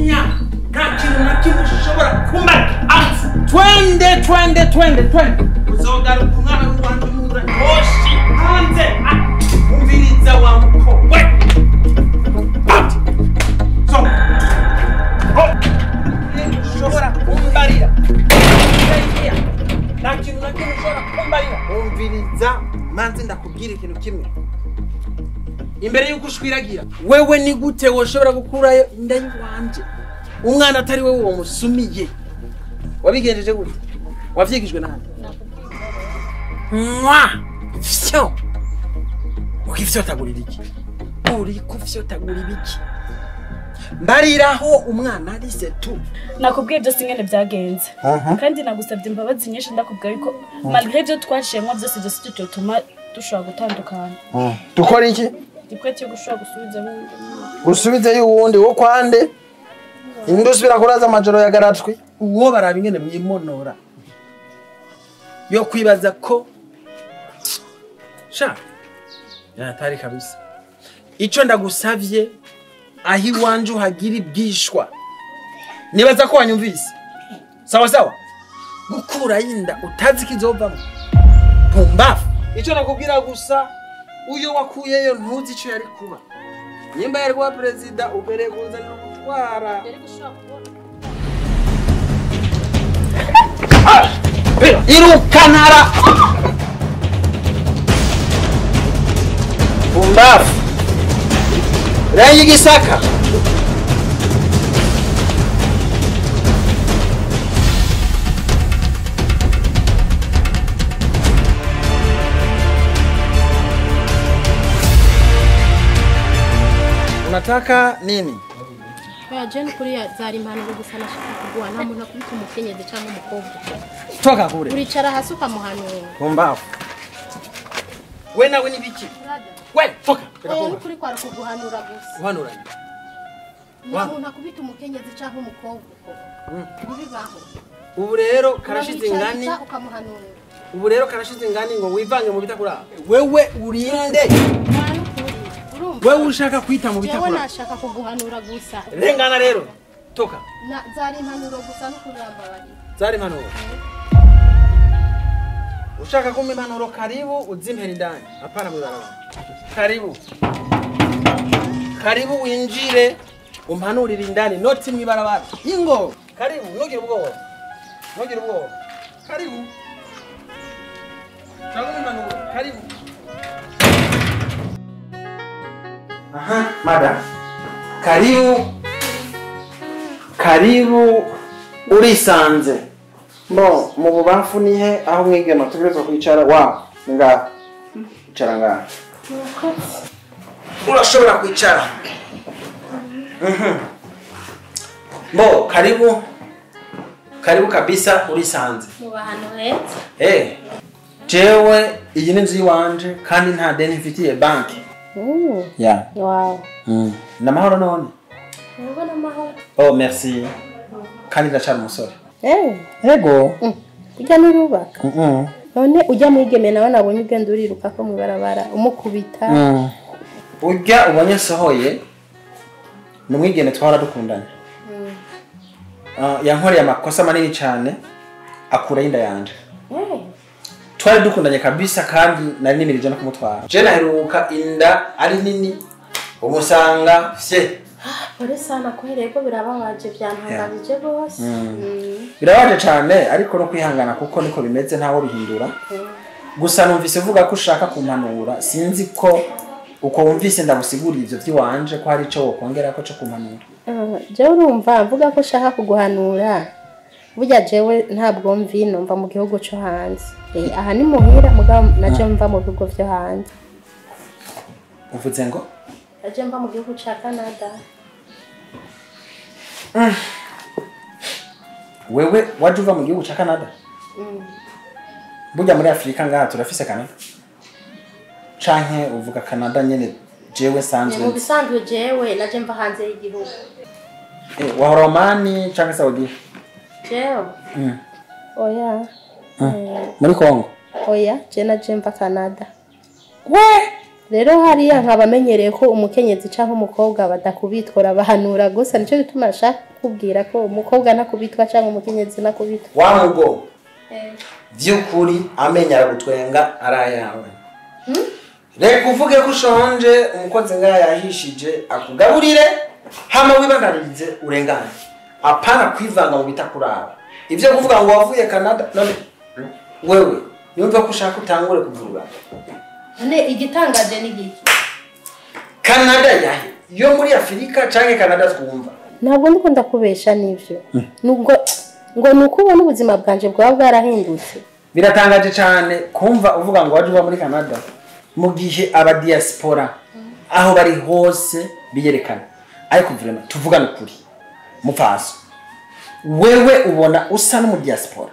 Nya, nta kintu na kimwe ushobora kumara. Twende twende twende twende. Uzogaruka umwana w'iwanjye umura hoshi hanze. Umviriza wa mukobwa. Out. So. Oh. Ushobora kumbarira. Nta kintu na kimwe ushobora kumbarira. Umviriza manze ndakubwira ikintu kimwe. Imbere yuko ushwiragira wewe ni gute woshobora gukurayo inda yiwanje umwana atari wewe uwo musumiye wabigenjeje gute wavyigijwe nande mwa fyo ukifyotagurira iki uri kufyotagura ibiki mbariraho umwana ari se tu nakubwiye byose ingene byagenze kandi nagusabye imbabazi nyinshi ndakubwiye yuko malgré byo twaciyemo byose byose tutotuma dushobora gutandukana dukora iki Dipwete gushobora gusubiza wundi. Gusubiza yuwundi wo kwande? Indusubira kuraza amajoro ya garatwi. Uwo baraba ingene mwimonora. Yo kwibaza ko sha yatari kabisa. Ico ndagusavye ahi wanje uhagira ibwishwa. Nibaza ko wanyumvise. Sawa sawa. Gukura inda utazi kizovamo. Pumbafu. Ico nakubwira gusa uyo wakuyeyo ntuzi ico yari kuba. Nyimba yari kuba president ubere kuzanira gutwara. Yari gushobora kubona. Irukanara. Pumbafu. Rengi gisaka. Unataka nini? Oya Jane kuri zari impanuro gusa nashaka kuguha nta muntu akubita umukenyezi cyangwa umukobwa. Toka kure. Uricara hasi ukamuhanura. Pumbafu. We nawe ni biki? We toka. Oya nukuri kwara kuguhanura gusa. Guhanura. Nta muntu akubita umukenyezi cyangwa umukobwa. Bibaho. Ubu rero karashize ingani ukamuhanura. Ubu rero karashize ingani ngo wivange mu bitakura. Wewe urinde. Wewe ushaka kwita mu bitakura. Jewe nashaka kuguhanura gusa. Rengana rero. Toka. Na zari impanuro gusa no kuramba bari. Zari impanuro. Ushaka kumpa impanuro karibu uzimpera indani. Hapana mwibarabara. Karibu. Karibu winjire umpanurire indani noti mwibarabara. Ingo. Karibu ntugire ubwoba. Ntugire ubwoba. Karibu. Cyangwa impanuro. Karibu. Aha, madam. Karibu. Karibu urisanze. Bo, mu bubamfu nihe aho mwigema tugerezwa kwicara wa nga icara nga. Urashobora kwicara. Bo, karibu. Karibu kabisa urisanze. Mu bantu heza. Eh. Jewe iyi ni nzu yiwanje kandi nta deni mfitiye banki. Yeah. Wow. Namahoro none. Ngo namahoro. Oh, merci. Kandi ndacari umusore. Eh. Yego. Ujya nurubaka. None ujya mwigeme nawe nabonye ugenda uriruka ko mwibarabara umukubita. Ujya ubonye sohoye numwigeme twara dukundana. Yankoreye amakosa manini cyane akura inda yanje. Twari dukundanye kabisa kandi nari nimirije no kumutwara. Je naheruka inda ari nini umusanga fye. Pole sana kuhereye ko birababaje byantangaje gose. Birabaje cyane ariko no kwihangana kuko niko bimeze ntawo bihindura. Gusa numvise uvuga ko ushaka kumpanura sinzi ko uko wumvise ndagusigurira ivyo vyiwanje ko hari ico wokongera ko cyo kumpanura. Je urumva mvuga ko ushaka kuguhanura. Burya jewe ntabwo mvi numva mu gihugu cyo hanze. Aha ni muhira mugabo naje mva mu bigo vyo hanze. Uvuze ngo? Naje mva mu gihugu ca Canada. Wewe waje uva mu gihugu ca Canada? Burya muri Afrika ngaha turafise Canada. Canke uvuga Canada nyene jewe sanzwe. Mu bisanzwe jewe naje mva hanze y'igihugu. Wahora Omani canke Saudi? Jewe. Oya. Muri Kongo? Oya, je naje mva Canada. We! Rero hariya nkabamenyereye ko umukenyezi canke umukobwa badakubitwa bahanura gusa, nico gituma nshaka kukubwira ko umukobwa nakubitwa canke umukenyezi nakubitwa. Wa mugo vy'ukuri amenya aragutwenga arayawe. Reka uvuge ko ushonje, umukozi ngaha yahishije akugaburire hama wibandanirize urengane, apana kwivanga mu bitakuraba. Ivyo kuvuga ngo wavuye Canada none wewe yumva ko ushaka utangure kuvura. None igitangaje ni giki? Canada yahe yo muri Afrika canke Canada twumva? Ntabwo ndiko ndakubesha nivyo. Nubwo ngo nuko ubona ubuzima bwanje bwaba bwarahindutse. Biratangaje cyane kumva uvuga ngo waje uva muri Canada mu gihe aba diaspora aho bari hose biyerekana. Ariko vraiment tuvugane ukuri mupfaso, wewe ubona usa no mu diaspora.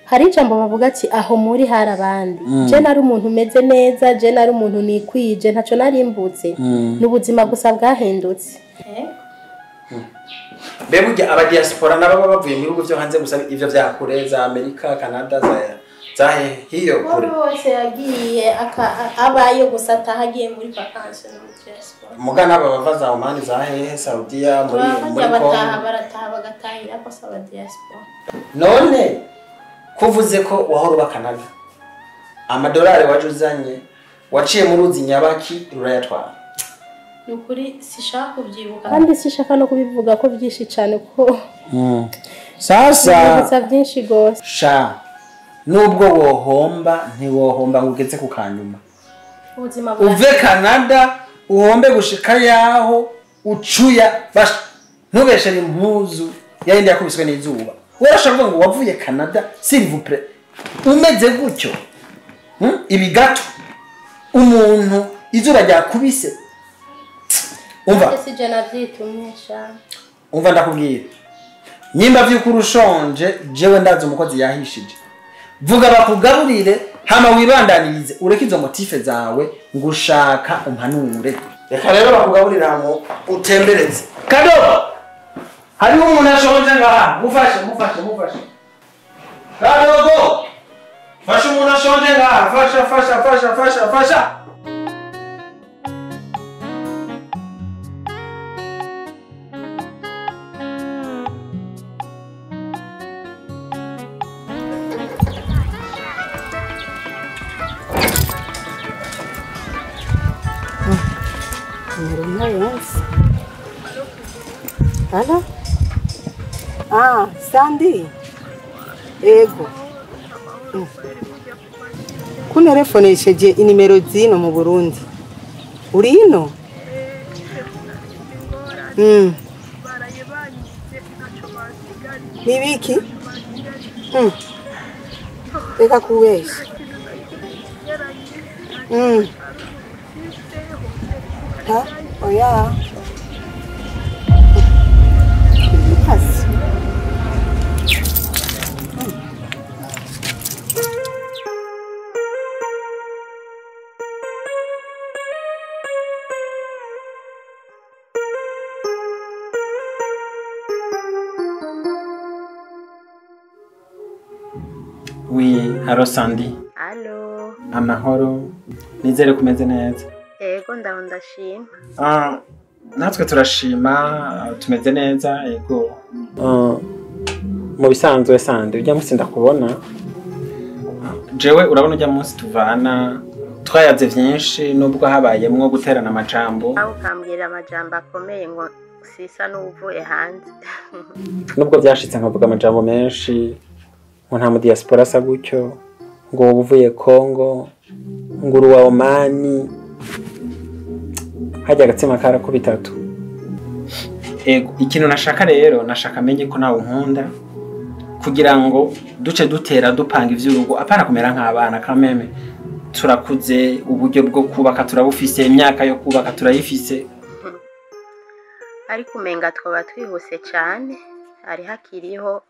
Hari ijambo bavuga ati aho muri hari abandi. Je nari umuntu umeze neza, je nari umuntu nikwije, ntaco narimbutse. N'ubuzima gusa bwahindutse. Mbe burya aba diaspora nabo bavuye mu bihugu vyo hanze gusa, ivyo vya kure za Amerika, Canada, za hiyo kure. Bose yagiye abayo gusa atahagiye muri vacances no mu diaspora. Mugana aba bava za Oman, za hehe, Saudiya, muri Congo. Barataha bagatahira ko saba diaspora. None kuvuze ko wahora uba Canada, amadolari waje uzanye waciye mu ruzi Nyabaki rurayatwara. Nukuri sishaka kubyibuka kandi sishaka no kubivuga ko byinshi cyane ko sasa gusa byinshi gose. Sha nubwo wohomba ntiwohomba ngo ugeze ku kanyuma. Ubuzima uve Canada uhombe gushika yaho ucuya ntubeshere impuzu yayindi yakubiswe n'izuba. Urashaka ngo wavuye Canada s'il vous plaît umeze gutyo ibigato umuntu izuba ryakubise. Umva umva ndakubwira nyimba vy'ukuri ushonje, jewe ndazi umukozi yahishije, vuga bakugaburire hama wibandanirize ureke izo motife zawe ngushaka umpanure. Reka rero bakugaburira hamo utembereze. Kado hariho umuntu ashonje ngaha, mufashe mufashe mufashe. Kadogo fasha umuntu ashonje ngaha, fasha fasha fasha fasha fasha. Alo? Ah, Sandy. Ego. Kunerefonesheje inimero zino mu Burundi. Uri ino? Nibiki? Reka kubesha. Ha? Oya. Oui, allo Sandy. Allo. Amahoro. Nizere kumeze neza. Yego ndaho ndashima. Ah, natwe turashima tumeze neza yego. Mu bisanzwe Sandy ujya munsi ndakubona. Jewe urabona ujya munsi tuvana twayaze vyinshi nubwo habayemwo guterana amajambo. Aho ukambwira amajambo akomeye ngo sisa n'uvuye hanze. Nubwo vyashitse nkavuga amajambo menshi ngo nta mu diaspora asa gutyo, ngo uvuye Congo, ngo uri wa Omani, hajya agatsima karako bitatu. Ego ikintu nashaka rero nashaka menye ko nawe unkunda kugira ngo duce dutera dupanga ivy'urugo, apana kumera nk'abana kameme. Turakuze uburyo bwo kubaka turabufise, imyaka yo kubaka turayifise. Ariko umenga twaba twihuse cyane, ari hakiriho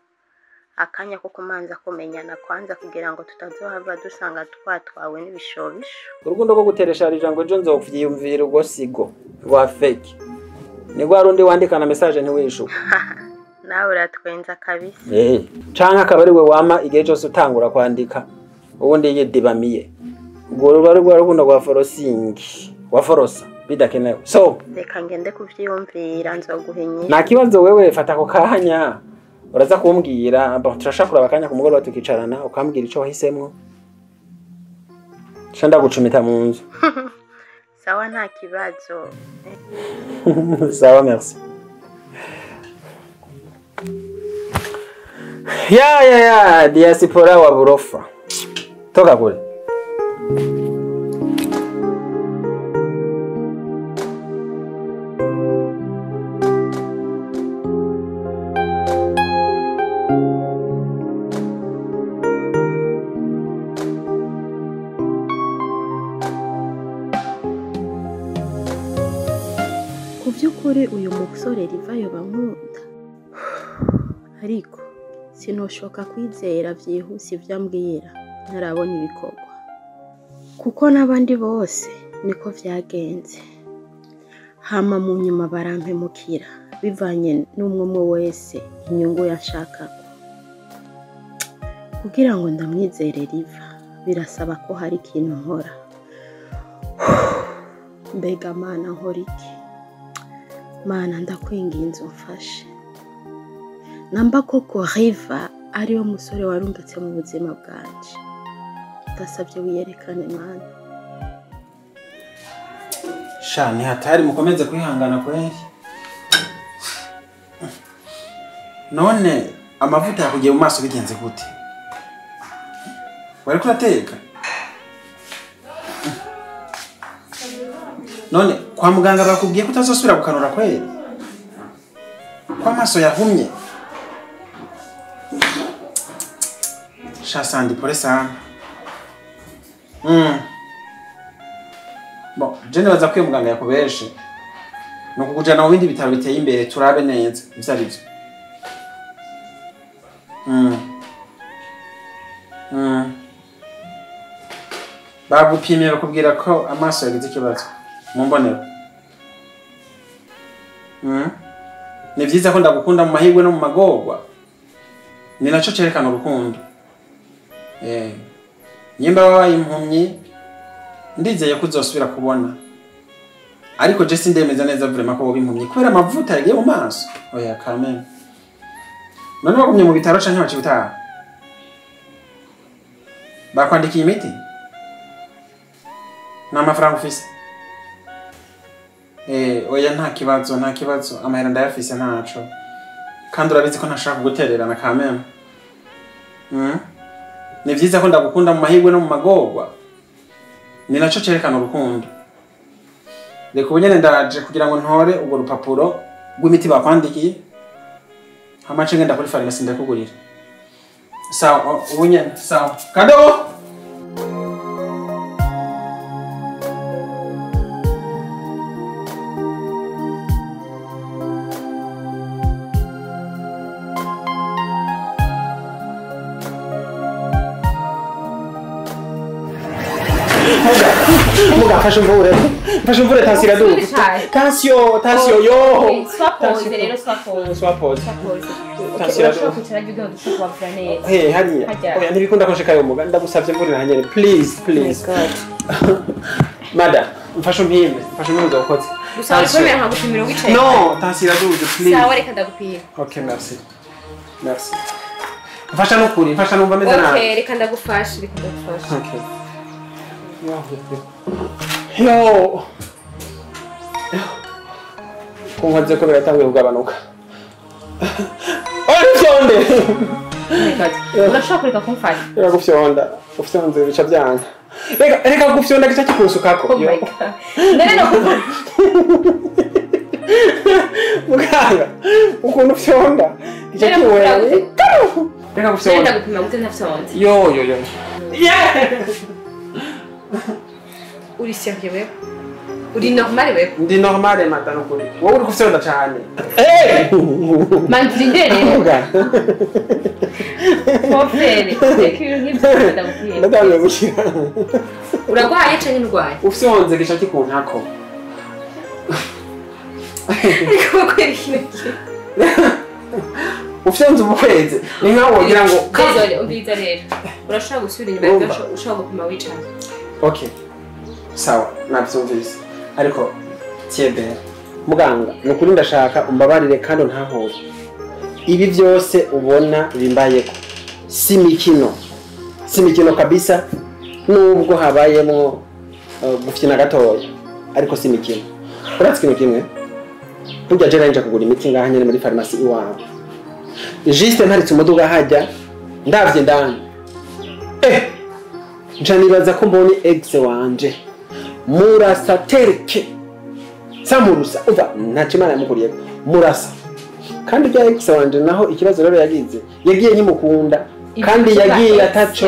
akanya ko kumanza kumenyana kwanza kugira ngo tutazohava dusanga twatwawe n'ibishobisho. Urukundo rwo guteresha ijambo ejo nzovyiyumvira ubwo sigo rwa fake. Ni rwa rundi wandikana message ntiwishuka. Nawe uratwenza kabisa. Canke akaba ari we wama igihe cyose utangura kwandika ubundi yidibamiye. Ubwo ruba rwa rukundo rwa forosingi wa forosa bidakenewe. So Reka ngende kuvyiyumvira, nzoguha inyishu. Nta kibazo, wewe fata ako kanya uraza kumbwira. Bon, turashaka kuraba akanya ku mugoroba tukicarana ukambwira ico wahisemwo. Ca ndagucumita mu nzu. Sawa, nta kibazo. Sawa, merci. Ya ya ya, diaspora wa burofa. Toka kule. Ku by'ukuri uyu musore Riva yoba ankunda, ariko sinoshoka kwizera byihuse ibyo ambwira ntarabona ibikorwa, kuko n'abandi bose niko vyagenze. Hama mu nyuma barampemukira bivanye n'umwe umwe wese inyungu yashakako. Kugira ngo ndamwizere Riva birasaba ko hari ikintu nkora. Mbega Mana, nkora iki? Mana, ndakwinginze umfashe. Namba koko Riva ariwe musore warungitse mu buzima bwanje, ndasabye wiyerekane Mana. Sha, ni hatari, mukomeze kwihangana kweli. None amavuta yakugiye mu maso bigenze gute? Wariko urateka? None kwa muganga bakubwiye ko utazosubira gukanura kweli? Ko amaso yahumye? Sha Sandi, pole sana. Bon, je nibaza ko uyo muganga yakubeshe. Ni ukukujana mu bindi bitaro biteye imbere turabe neza ivyo ari vyo. Bagupimye bakubwira ko amaso yagize ikibazo mu mbonero. Ni vyiza ko ndagukunda mu mahirwe no mu magorwa. Ni naco cerekana urukundo. Nyimba wabaye impumyi ndizeye ko uzosubira kubona. Ariko je sindemeza neza vraiment ko woba impumyi kubera amavuta yagiye mu maso. Oya Carmen. None wagumye mu bitaro canke waciye utaha? Bakwandikiye imiti? Nta mafaranga ufise? Oya nta kibazo, nta kibazo. Amahera ndayafise ntaco. Kandi urabizi ko ntashaka kugutererana Carmen. Ni vyiza ko ndagukunda mu mahirwe no mu magorwa. Ni naco cerekana urukundo. Reka ubu nyene ndaje kugira ngo ntore urwo rupapuro rw'imiti bakwandikiye. Hama nce ngenda kuri farumasi ndakugurira. Sawa, ubu nyene, sawa. Kadogo! Muga, fashe umvure. Fashe umvure, tansiyo iraduga. Tansiyo, tansiyo, yo! Sois posé rero, sois posé. Sois posé. Sois posé. Tansiyo Urashobora iraduga. kwicara harya ugira ngo dushobore kubavura neza. Hey, hariya. Harya. Oya, ntibikunda ko nshikayo muga. Ndagusavye mvurira hanyene. Please, please. Mada, mfashe umpime. Mfashe umpime uzokoze. Gusa wari nkagupimira wicaye. No, tansiyo iraduga, please. Sawa, reka ndagupima. Okay, merci. Merci. Mfasha nukuri, mfasha numva meze nabi. Okay, reka ndagufashe, reka ndagufashe. Okay. Yo. Kunkoze ko biratanguye kugabanuka. Oya, ntifyonde! Urashobora kureka kumfasha? Reka gufyonda. Ufyonze bica byanga. Reka reka gufyonda gica kikunsukako. Oh my God. None no kuvuga. Muganga, ukuntu ufyonda gica Reka kiwera. gufyonda. Reka None gufyonda. ndagupima gute ntafyonze? Yo yo yo. Yeah! Uri sérieux wewe? Uri normal wewe? Ndi normale mata nukuri. Wowe uri gufyonda cyane. Eh! Manzi rero. Muganga. Pofere. Reka ibintu nk'ibyo ndagupima. Ndatanguye gukira. Uragwaye canke nturwaye? Ufyonze gica kikuntako. Ariko bakwereka ikintu kimwe. Ufyonze ubukwezi ni nkaho wogira ngo Désolé, umviriza rero. Urashobora gusubira inyuma Urumva. ushobora gupima wicaye. Okay, sawa, navyumvise, ariko tiebere muganga, nukuri ndashaka umbabarire kandi ntahobe. Ibi byose ubona bimbayeko si mikino, si mikino kabisa, nubwo habayemo gufyina gatoya, ariko si mikino. Uratse ikintu kimwe, burya je nanje kugura imiti ngaha nyene muri farumasi iwawe, juste mparitse umuduga hajya ndavye ndani, nca nibaza ko mbonye ex wanje murasa terke samurusa, umva ntacyo Imana yamukuriyeko murasa. Kandi bya ex wanje naho ikibazo rero yagize, yagiye nkimukunda kandi yagiye ataco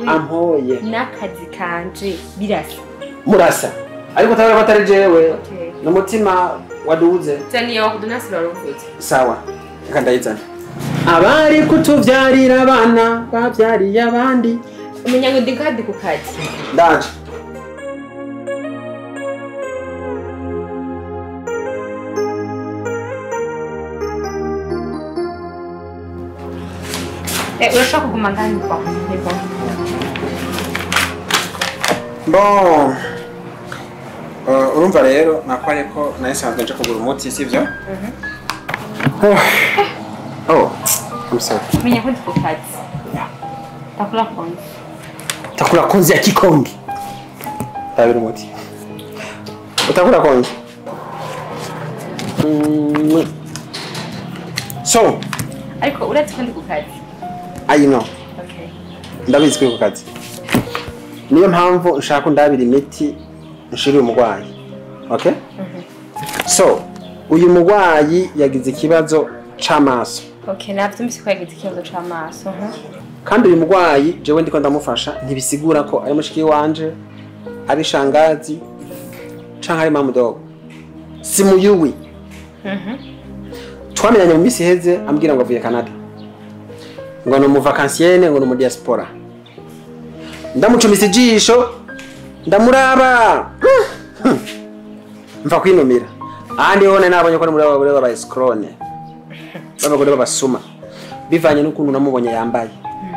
ampoye n'akazi kanje birasa murasa, ariko tabara ko atari jewe n'umutima waduze. Zani yawe ordonnance baruvuze. Sawa, reka ndayizana. Abari kutuvyarira abana bavyariye abandi. Umenya ngo ndi kandi ku kazi. Ndaje. Urashaka kuguma ngani kwa? Ni bon. Bon. Urumva rero nakware ko nayisanzwe nje kugura umuti, sivyo? Oh, I'm sorry. Menya ko ndi ku kazi. Takula konzi. Takula konzi ya kikongi. Tabira umuti. Utakula konzi. So, ariko uretse ko ndi ku kazi. I know. Okay. Ndabizi ko ku kazi. Niyo mpamvu nshaka ndabira imiti nshiri umugwayi. Okay? So, uyu mugwayi yagize ikibazo c'amaso. Okay, navyumvise ko yagize ikibazo c'amaso. Kandi uyu mugwayi jewe ndiko ndamufasha ntibisigura ko ari mushiki wanje, ari shangazi canke ari mamudogo. Si muyuwi. Twamenyanye mu misi iheze ambwira ngo avuye Canada. Ngo ni umuvakansiene, ngo ni mu diaspora. Ndamucumise ijisho, ndamuraba. Mva kwinumira. Ahandi hone nabonye ko muri abagore baba escrone. Babagore babasuma. Bivanye n'ukuntu namubonye yambaye.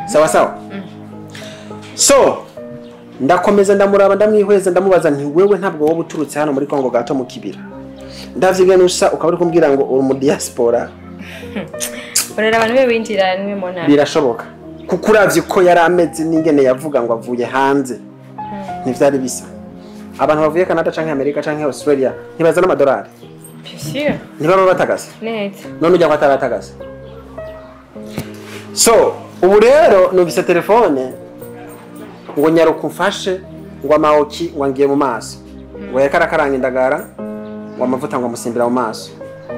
Sawa sawa. So, ndakomeza ndamuraba ndamwihweza ndamubaza nti wewe ntabwo wowe uturutse hano muri Kongo gato mu kibira. Ndavyiga nusa ukaba uri kumbwira ngo uri mu diaspora. Urera abantu be winjira nimwe mona. Birashoboka. Kuko uravye ko yari ameze n'ingene yavuga ngo avuye hanze. Ntivyari bisa. Abantu bavuye Canada canke America canke Australia ntibazana amadolari. Bien sûr. Ntibaba batagase. Neza. None ujya ko ataratagase. So, ubu rero numvise telefone ngo nyaruka umfashe ngo amaoki ngo ngiye mu maso. Ngo yakarakaranga indagara ngo amavuta ngo amusimbira mu maso.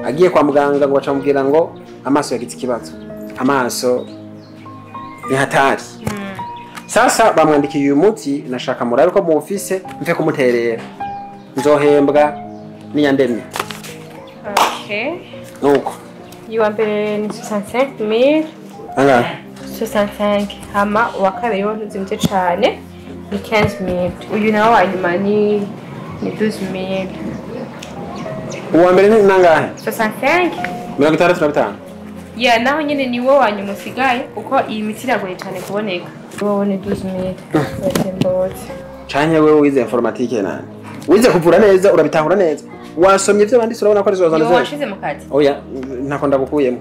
Agiye kwa muganga ngo bacamubwira ngo amaso yagize ikibazo. Amaso ni hatari. Sasa bamwandikiye uyu muti nashaka murabe ko mu office mve kumuterera. Nzohembwa niyandemye. Okay. Nuko. Yuwa mbere ni 65000. Anga 65 hama uwa kabiri wo ntuzimvye cane ni 15000. Uyu nawe wa nyuma ni 12000. Uwa mbere ni nangahe? 65. 65. Ya naho nyene ni wo wa nyuma usigaye kuko iyi miti iragoye cane kuboneka. Wowe ni 12000. Yatembotse. Canke wewe wize informatique nani? Wize kuvura neza urabitahura neza. Wasomye ivyo banditse urabona ko ari zo Yo washize mu kazi. Oya ntako ndagukuyemo.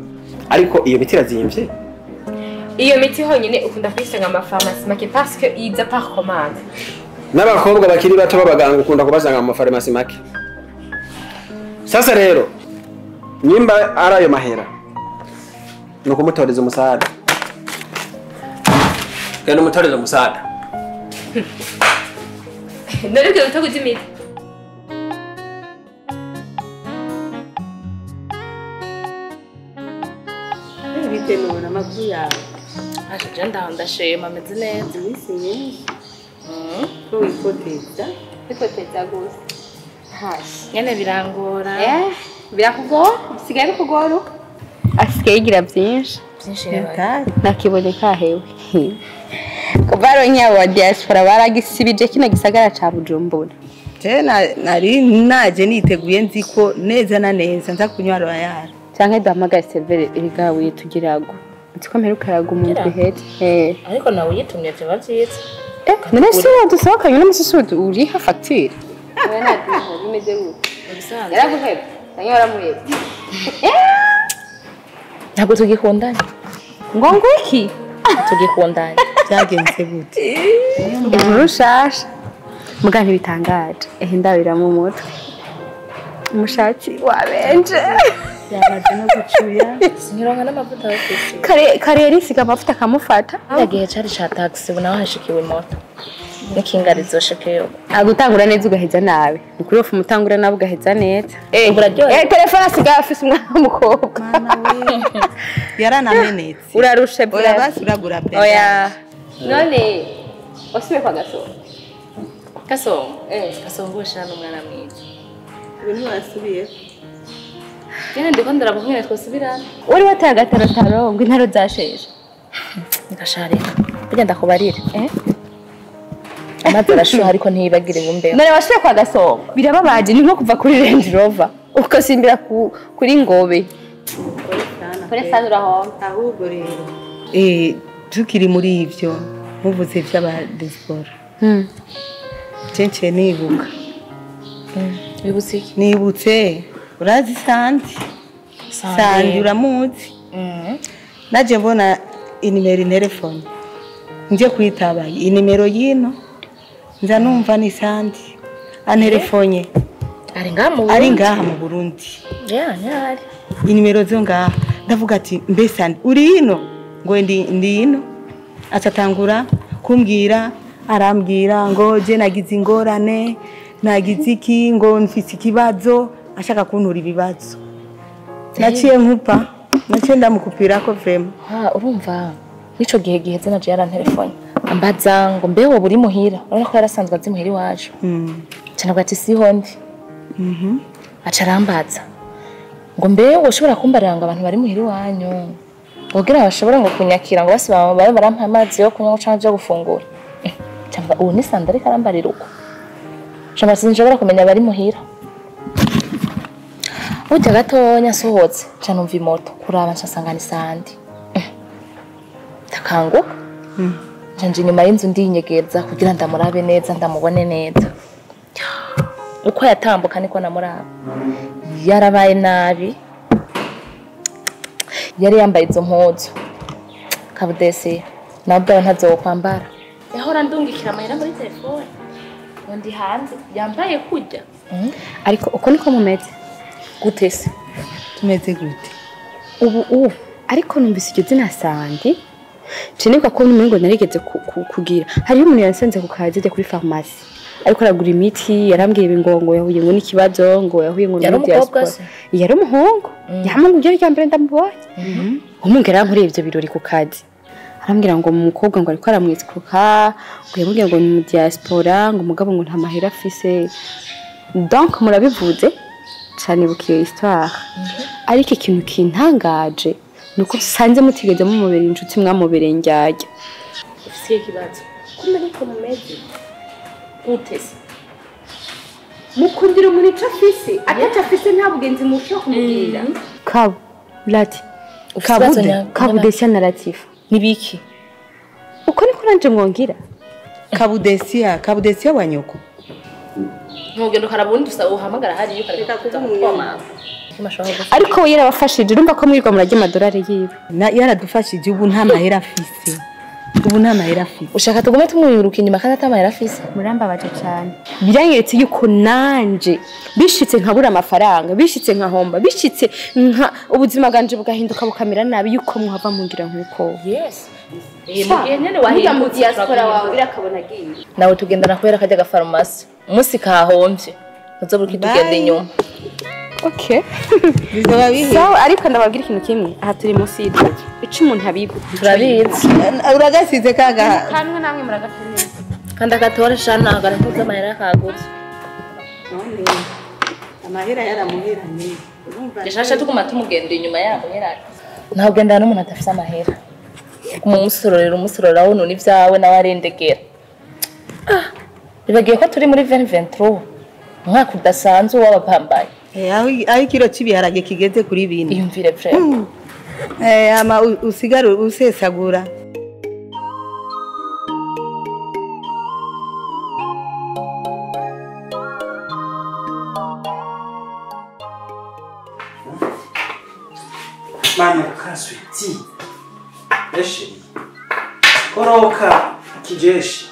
Ariko iyo miti irazimvye. Iyo miti honyine ukunda kuyisanga ama pharmacie make parce que iza par commande. N'abakobwa bakiri bato b'abaganga ukunda kubasanga mu pharmacie make. Sasa rero nimba ari ayo mahera nuko mutoreza umusada. Genda umutoreza umusada. Ndarubwira utaguze imiti. Bite none amakuru yawe? Aje ndashima ameze neza. Iminsi myinshi. Ko wipoteza? Wipoteza gose. Hashi. Nyene birangora. Birakugora? Bisigaye bikugora? Asigaye yigira byinshi. Byinshi nakiboneka hewe. Kuva ronke wa diaspora baragisibije kino gisagara ca Bujumbura. Je nari naje niteguye nzi ko neza na neza nza kunywa royal. Canke duhamagaye serveur erigawe tugirago. Nzi ko mperuka araga umuntu ihete. Ariko nawe uyitumye vyoba vyiza. None si dusohokanye n'umusi uriha fagitire. Oya nadiha bimeze gute? Yaraguhebye cyangwa waramuhebye? Ntabwo tugikundanye. Ngo ngwiki? Tugikundanye. Byagenze gute? Inkuru nshasha. Muga ntibitangaje. Ehe ndabira mu mutwe. Umushaki wabenje. Yamaze no gucuya. Sinkironka n'amavuta yo kwisiga. Kare yarisiga amavuta akamufata. Kiriya gihe cari ca taxi ubu naho hashikiwe moto. N'ikinga rizoshekeyo. Agutangura neza ugaheza nabi. Ni kuri ofu umutangura nabi ugaheza neza. Uraryohewe. Telefone asigaye afise umwana w'umukobwa. Yaranamenetse. Urarushe Oya basi uragura pe. Oya. None wasubiye kwa Gasongo? Gasongo? Gasongo shana umwana mwiza. Ibintu wasubiye. Nyene ndiko ndaraba ukungene twosubirana. Uri wateye agatarotaro ngo intaro zasheje. Ndasharika. Burya ndakubarira. Amazi arashuha ariko ntiyibagire ibumbeho. None wasubiye kwa Gasongo. Birababaje ni nko kuva kuri Range Rover ukasimbira kuri Ngobe. Kuri sana urahomba. Ahubwo rero tukiri muri ivyo muvuze vy'aba diaspora. Cence nibuka. Wibutse iki? Nibutse urazi Sandi. Sandi uramuzi. Naje mbona inimero telefone. Nje kwitaba inimero yino. Nza numva ni Sandi. Anterefonye. Ari ngaha mu Burundi. Ari ngaha mu Burundi. Yeah, nyari. Inimero zo ngaha. Ndavuga ati mbe Sandi uri hino? Ngo ndi hino. Acatangura kumbwira arambwira ngo je nagize ingorane nagize iki ngo mfise ikibazo ashaka kuntura ibibazo. Naciye nkupa naciye ndamukupirako vraiment. Urumva nico gihe giheze naje yarantelefone ambaza ngo mbe wowe uri muhira urabona ko yarasanzwe azi muhira iwacu. Cyane ati siho ndi. Aca arambaza ngo mbe woshobora kumbarira ngo abantu bari muhira iwanyu kugira bashobora ngo kunyakira ngo basi babe barampa amazi yo kunywa canke yo gufungura. Cyangwa ubu ni Sandi ariko arambarira uko. Cyangwa sinshobora kumenya bari muhira. Burya gatonya nsohotse nca numva imoto kuraba nca nsanga ni Sandi. Ndakanguka. Nca nja inyuma y'inzu ndinyegeza kugira ndamurabe neza ndamubone neza. Uko yatambuka niko namuraba. Yarabaye nabi. Yari yambaye izo mpuzu. Kabudesi nabwo ntazokwambara. Yahora ndungikira amahera muri telefone. Ngo ndi hanze yambaye kurya. Ariko uko niko mumeze. Gute se? Tumeze gute? Ubu ariko numvise iryo zina Sandi. Cinibuka ko umengo narigeze kugira. Hariyo umuntu yansanze ku kazi ajya kuri pharmacie. Ariko aragura imiti yarambwiye ibingongo yahuye ngo n'ikibazo ngo yahuye ngo Yari umukobwa se? Yari umuhungu. Yamungu ryo rya mbere ndamubonye. Umwungere yarankoreye ivyo birori ku kazi. Arambwira ngo umukobwa ngo ariko aramwitsuka, ngo yamubwiye ngo ni mu diaspora, ngo umugabo ngo nta mahera afise. Donc murabivuze cyane bukiye histoire. Ariko ikintu kintangaje nuko sanze mutigeze mumubera inshuti mwamubereye njyajya. Ufise ikibazo. Kumbe niko mumeze. Gute se? Mukundira umuntu ico afise, ataco afise nta bugenzi mushobora kumubwira. Kabu, Lati. Kabude, Kabudesia na Latifa. Nibiki? Uko niko nanje mwongira? Kabudesia, Kabudesia wa nyoko. Ntugenda ukarabundi usaba uhamagara hariyo ukareka kukoma. Ariko we yarabafashije urumva ko mwirwa murajya amadolari yiwe. Yaradufashije ubu nta mahera afise. Ubu nta mahera afise. Ushaka tugume tumwiruka inyuma kandi atamahera afise. Murambabaje cyane. Biranyeretse yuko nanje bishitse nkabura amafaranga, bishitse nkahomba, bishitse nka ubuzima bwanje bugahinduka bukamera nabi yuko muhava mungira nkuko. Yes. Mugihe nyene wahindutse diaspora wawe birakabona agiye. Nawe tugendana kubera kajya gafarumasi. Umunsi kahombye. Uzobura ukitugenda inyuma. Okay. Bizoba bihe. Sawa ariko ndababwira ikintu kimwe. Aha turi munsi y'idage. Ico umuntu abiba turabizi. Uragasize kaga. Kamwe namwe muragafite. Kandi agatora shana agarantuza amahera kagutse. None amahera yaramuheranye. Urumva. Gishasha tuguma tumugenda inyuma yabo nyeraka. Ntabwo gendana n'umuntu adafise amahera. Umusororera umusorora wowe none ivyawe nawe arendegera. Bibagiye ko turi muri 2023. Umwaka udasanzwe w'abapambaye. Aho ikiro cy'ibiharage kigeze kuri bine. Iyumvire frère. Ama usigara usesagura. Ti. Eshi. Koroka kijeshi.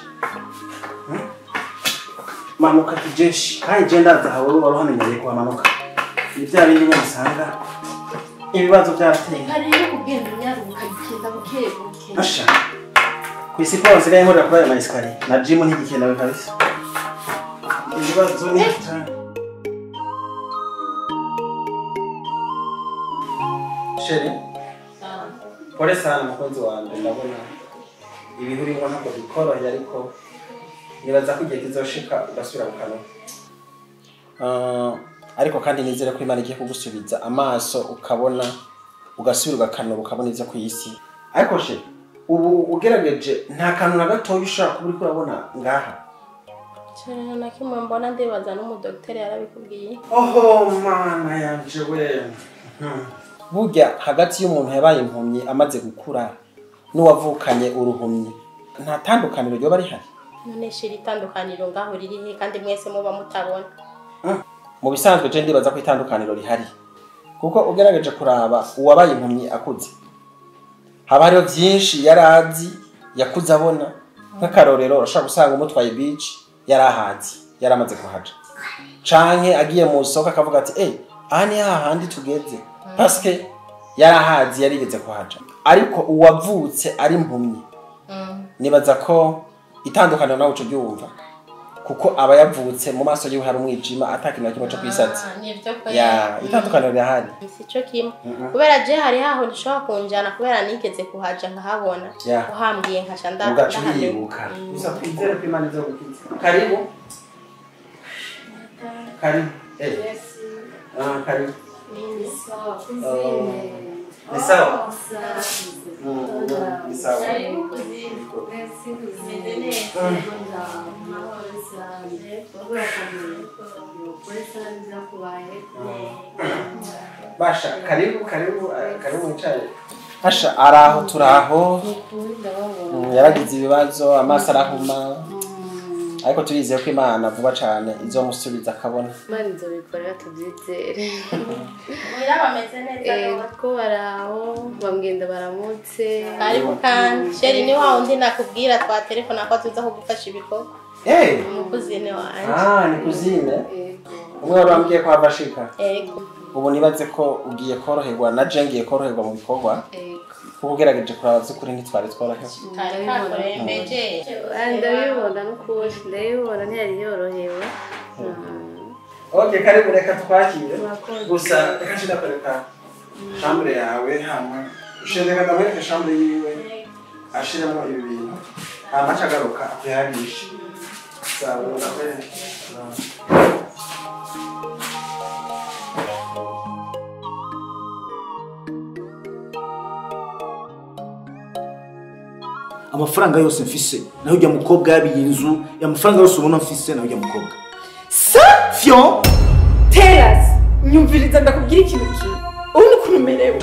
Manuka kijeshi. Kandi je ndaza hawe waruhamenyereye kuhamanuka. Ni bya bindi nyine usanga ibibazo byarateye. Hari yo kugenda unyaruka bikenda buke buke. Asha. Ku isi ko nsigaye nkorera kuri aya ma escalier. Na gym ntigikenewe kabisa. Ibibazo ni cyane. Chérie. Pole sana mukunzi wanje, ndabona ibihe urimo ntabwo bikoroheye ariko nibaza ko igihe kizoshika ugasubira mu kanwa. Ariko kandi nizere ko Imana igiye kugusubiza amaso ukabona ugasubira ugakanura ukabona ivyo ku isi. Ariko she ubu ugerageje nta kantu na gatoya ushobora kuba uriko urabona ngaha. Cyane na kimwe mbona ndibaza n'umudokiteri yarabikubwiye. Oho mana yanje we. Burya hagati y'umuntu yabaye impumyi amaze gukura n'uwavukanye uruhumyi nta tandukaniro ryoba rihari. None shira itandukaniro ngaho riri he kandi mwese muba mutabona? Mu bisanzwe je ndibaza ko itandukaniro rihari kuko ugerageje kuraba uwabaye impumyi akuze haba hariho byinshi yarazi yakuze abona. Nk'akarorero urashobora gusanga umutwaye beach yarahazi yaramaze kuhaja, canke agiye mu soko akavuga ati eh aha ni hahandi tugeze paske yarahazi yarigeze kuhaja. Ariko uwavutse ari impumyi nibaza ko itandukaniro nawe uco ryumva kuko aba yavutse mu maso yiwe hari umwijima atakintu na kimwe co kwisatsi. Ya itandukaniro rirahari. Sico kimwe kubera je hari haho ndishobora kunjana kubera nigeze kuhaja nkahabona uhambwiye nkaca ndahabibuka. Gusa twizere ko Imana izogukiza. Karibu. Karibu. Karibu. Ni sawa. Ni sawa. Basha, karibu karibu karibu mwicaye. Asha araho turaho. Yaragize ibibazo amaso arahuma. Ariko turizeye ko Imana vuba cyane izomusubiza akabona. Imana izobikora tubyizere. Muhira bameze neza rero ko baraho bamgenda baramutse. Karibu kandi Sheri ni wa undi nakubwira twa telefone ko tuza kugufasha ibikorwa. Umukuzine wanje. Ah, ni kuzine? Umwe warambwiye ko avashika. Yego. Ubu nibaze ko ugiye koroherwa na je ngiye koroherwa mu bikorwa. Yego. Kuko ugerageje kuraba by'ukuri ntitwari tworohewe. Ndabibona n'ukuri ndabibona ntiyari yorohewe. Okay, karibu reka twakire. Gusa reka ndakwereka chambre yawe hamwe. Ushendeka ndamwereka chambre yiwe. Ashiremo ibi bintu. Hama acagaruka akuyagisha. Sawa, ndakwereka. Amafaranga yose mfise naho ujya mukobwa yabiye inzu, amafaranga yose ubona mfise naho ujya mukobwa. Sa Fion Teras nyumviriza ndakubwira ikintu kimwe. Ubu ukuntu umerewe.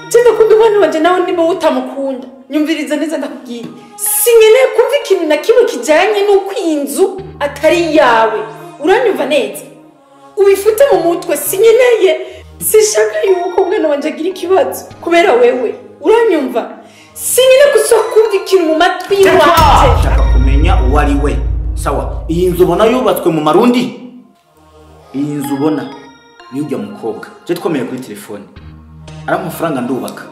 Je ndakunda umwana wanje nawe niba utamukunda. Nyumviriza neza ndakubwira. Sinkeneye kumva ikintu na kimwe kijanye n'uko iyi nzu atari iyawe. Uranyumva neza? Ubifute mu mutwe sinkeneye. Sishaka yuko umwana wanje agira ikibazo kubera wewe. Uranyumva? Sinkeneye gusa kumva ikintu mu matwi wanje. Shaka kumenya uwo ari we. Sawa, iyi nzu ubona yubatswe mu Marundi? Iyi nzu ubona ni ujya mukobwa. Je twomeye kuri telefone. Ari amafaranga ndubaka.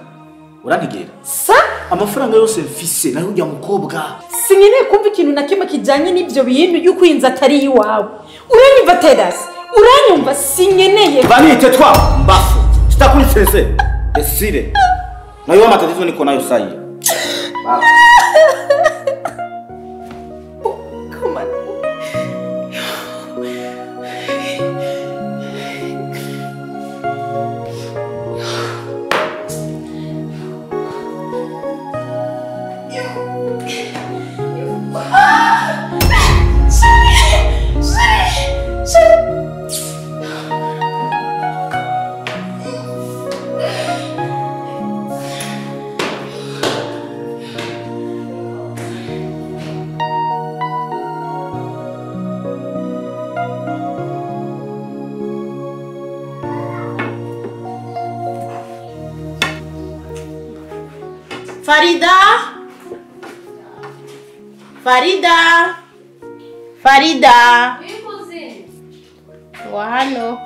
Urantegera? Sa amafaranga yose mfise naho ujya mukobwa. Sinkeneye kumva ikintu na kimwe kijanye n'ivyo bintu yuko iyi nzu atari iwawe. Uranyumva Teras? Uranyumva? Sinkeneye. Vanite twa mbafu. Sitakunisese. Desire. Na hiyo matatizo niko nayo sasa hivi. Oh, come on. Sorry. Farida, Farida, Farida. Ngo hano.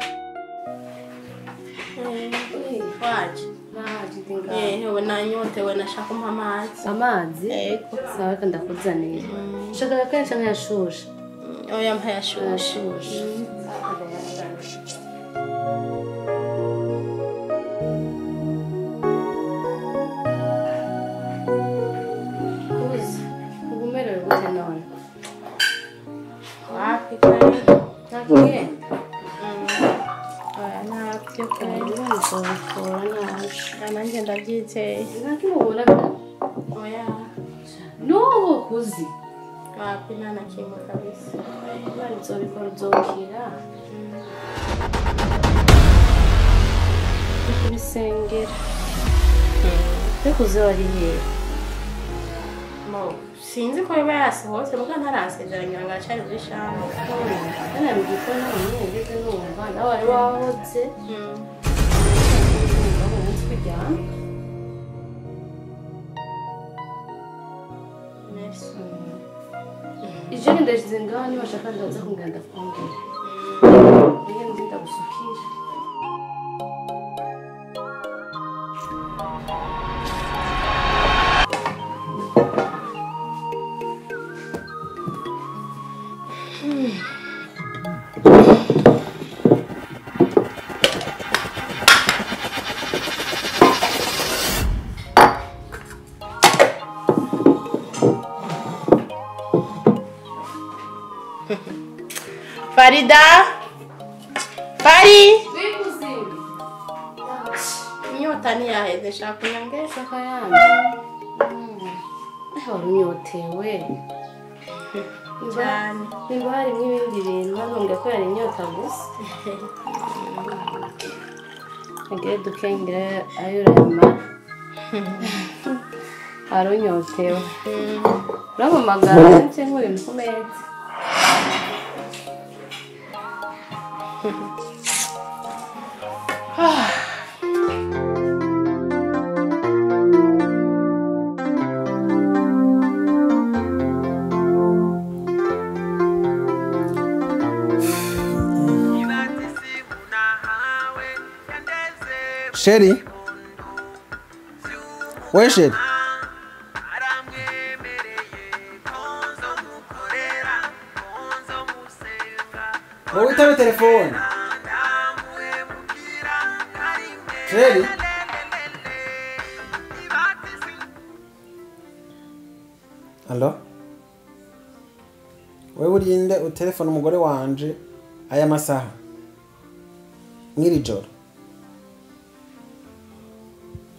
Waje. Ewe nanyotewe nashaka umpa amazi. Amazi? Yego. Sawa reka ndakuzanira. Ushaka agakenshi canke ayashushe? Oya mpa ayashushe. Ayashushe. Kuzi, ubu umerewe gute none? Wapi kweli? Nta kigenda? Oya ntabyo kweli. Nzokora nabi. Nanjye ndabyizeye. Nta kimwe ubona? Oya. N'ubu kuzi? Wapi nta na kimwe kabisa. Imana izobikora uzokira. Kubisengera. Mbega wari hehe? Mo, sinzi ko biba yasohotse muga ntaransezera ngira ngo aracari muri chambre. Ntanambwiye ko nawe nyene ngeze numva nawe wari wahotse. Umunsi kuryama. Merci. Ijoro ndashize ngaho niba ushaka ndaza kumbwira ndakubwira. Niyo nzi ndagusukira. Farida, Fari. Oui, cousine. Inyota ntiyaheze nshaka kunywa Shaka yandi. Wari unyotewe. Cyane. Nimba harimo ibindi bintu bagombye ko yari inyota gusa. Agere dukengere ayo urayamara. Wari unyotewe. Urampamagara nse nk'ibintu ku meza. Sheri, we Sheri, wowe itabe telefone. Sheri, allo, wewe urinde utelefone umugore wanje aya masaha mw'iri joro?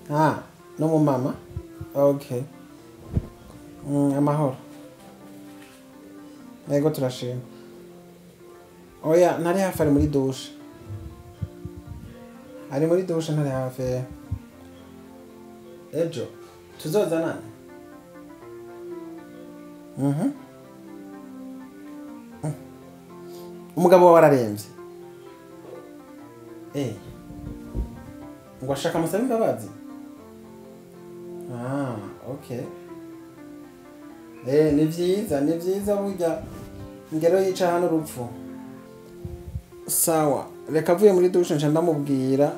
Ah, no mu mama? Okay. Amahoro. Yego turashima. Oya, ntari hafi ari muri dushe. Ari muri dushe ntari hafi. Ejo tuzozanana. Umugabo wawe araremvye. Ngo ashaka amusabe imbabazi? Ah, okay. Ni vyiza, ni vyiza burya ingero yica hano urupfu. Sawa, reka avuye muri dushe nca ndamubwira.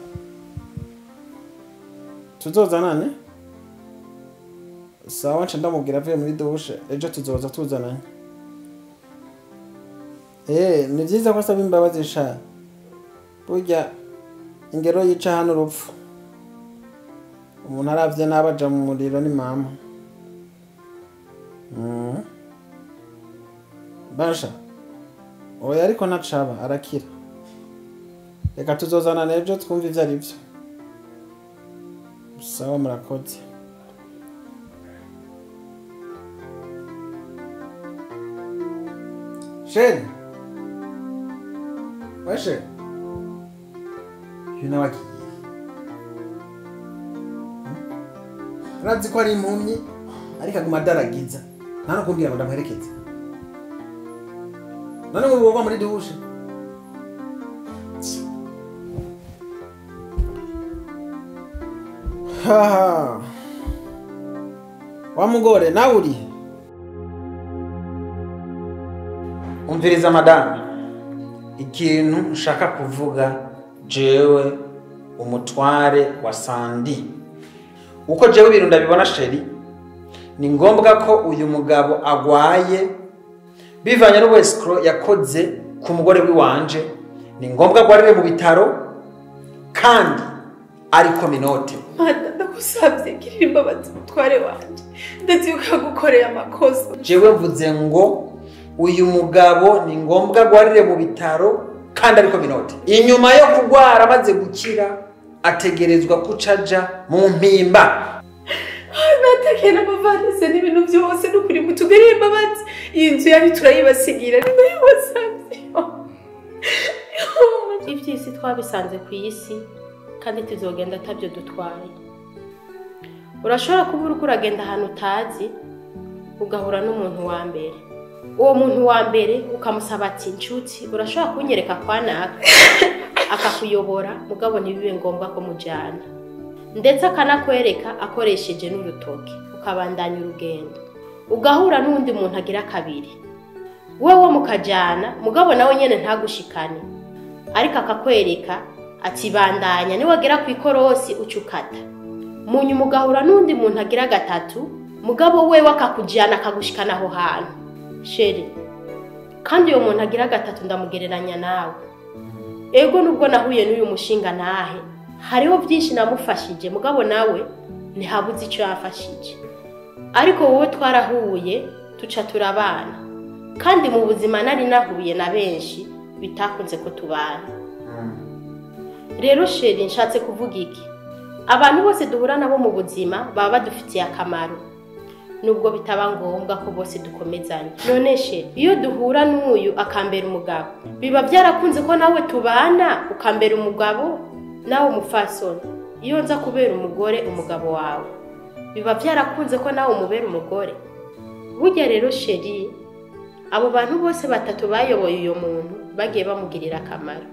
Tuzozanane? Sawa, nca ndamubwira avuye muri dushe, ejo tuzoza tuzanane. Ni vyiza ko asaba imbabazi sha. Burya ingero yica hano urupfu. Umuntu aravye nabaja mu muriro ni mama. Basha. Oya ariko ntacaba arakira. Reka tuzozana n'ejo twumve ivyo ari vyo. Sawa murakoze. Sheri. We Sheri. Uyu nawe agiye. Urazi ko ari impumyi ariko aguma adaragiza. Nta no kumbwira ngo ndamuherekeze. None ubu woba muri dushe. Ha. Wa mugore nawe uri? Umviriza madame. Ikintu nshaka kuvuga jewe umutware wa Sandi. Uko jewe ibintu ndabibona chérie, ni ngombwa ko uyu mugabo agwaye bivanye n'ubwescro yakoze ku mugore wiwanje, ni ngombwa agwarire mu bitaro kandi ariko minote. Mana ndagusabye girira imbabazi umutware wanje, ndetse ukagukorera amakosa. Jewe mvuze ngo uyu mugabo ni ngombwa agwarire mu bitaro kandi ariko minote. Inyuma yo kugwara amaze gukira ategerezwa kucaja mu mpimba. Natakena amavarisi n'ibintu byose n'ukuri mutugirire imbabazi. Iyi nzu yanyu turayibasigira, ndayibasabye. Iby'isi twabisanze ku isi kandi tuzogenda atabyo dutwaye. Urashobora kuba uriko uragenda ahantu utazi ugahura n'umuntu wa mbere. Uwo muntu wa mbere ukamusaba ati nshuti urashobora kunyereka kwa naka, akakuyobora mugabo ntibibe ngombwa ko mujyana, ndetse akanakwereka akoresheje n'urutoke, ukabandanya urugendo ugahura n'undi muntu agira kabiri, wewe mukajyana mugabo nawe nyene ntagushikane, ariko akakwereka ati bandanya niwagera ku ikorosi ucukata. Munyuma ugahura n'undi muntu agira gatatu, mugabo wewe akakujyana akagushikana aho hantu. Chérie, kandi uyo muntu agira gatatu ndamugereranya nawe. Ego nubwo nahuye n'uyu mushinga nahe, hariho byinshi namufashije mugabo nawe ntihabuze icyo yafashije. Ariko wowe twarahuye tuca turabana, kandi mu buzima nari nahuye na benshi bitakunze ko tubana. Rero chérie nshatse kuvuga iki, abantu bose duhura nabo mu buzima baba badufitiye akamaro, nubwo bitaba ngombwa ko bose dukomezanya. None chérie iyo duhura n'uyu akambera umugabo, biba byarakunze ko nawe tubana ukambera umugabo nawe umufasoni. Iyo nza kubera umugore umugabo wawe, biba byarakunze ko nawe umubera umugore. Burya rero chérie abo bantu bose batatu bayoboye uyo muntu bagiye bamugirira akamaro.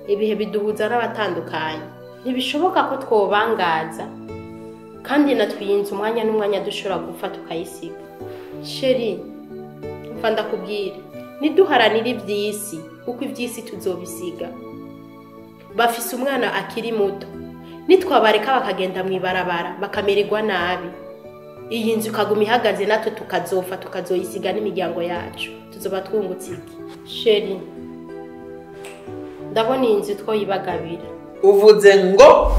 Ibihe biduhuza n'abatandukanye, ntibishoboka ko twobangaza, kandi natwiyinze umwanya n'umwanya dushobora gupfa tukayisiga. Chérie mfa ndakubwira, niduharanira iby'isi kuko iby'isi tuzobisiga. Bafise umwana akiri muto, nitwabareka bakagenda mu ibarabara bakamererwa nabi, iyi nzu ikaguma ihagaze natwe tukazofa tukazoyisiga n'imiryango yacu, tuzoba twungutse iki? Chérie ndabona iyi nzu twoyibagabira. Uvuze ngo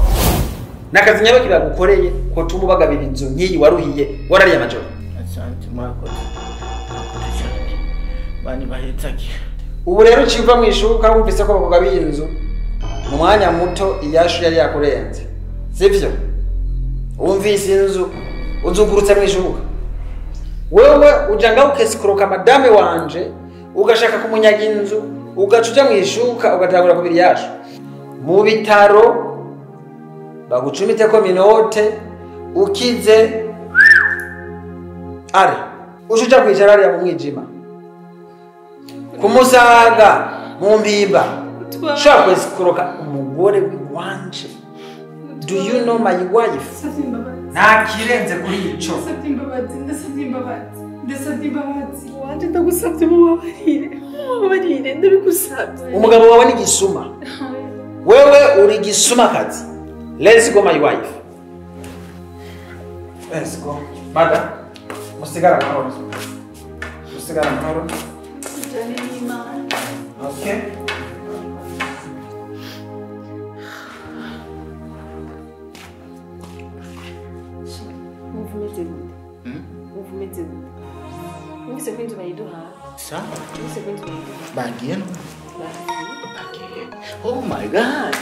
nakazi nyawe kibagukoreye ko tumubagabira inzu nkiyi waruhiye warariye amajoro. Asante mwakoze. Mwakoze cyane. Bani bahetsaki. Ubu rero uciva mu ishuka wumvise ko bakugabiye inzu mu mwanya muto iyashu yari yakurenze. Sivyo? Wumvise inzu uzugurutse mu ishuka. Wewe ujanga ukesikoroka madame wanje ugashaka kumunyaga inzu ugacuja mu ishuka ugatangura kubiri yashu. Mu bitaro bagucumite ko minote ukize are ushuja kwicara ari mu mwijima kumusaga mu mpimba shaka kwesikoroka umugore wiwanje. Do you know my wife? Nta kirenze kuri ico. Ndasabye imbabazi, ndasabye imbabazi, ndasabye imbabazi. Wanje ndagusabye mubabarire, mubabarire ndabigusabye. Umugabo wawe ni gisuma. Wewe uri gisuma kazi. Let's go my wife. Let's go. Madam, musigara amahoro. Musigara amahoro. Tujane n'Imana. Okay. Wumva umeze gute? Wumva umeze gute? Wumvise ko inzu bayiduha? Sa? Wumvise ko inzu bayiduha? Bagiye no? Bagiye. Oh my God.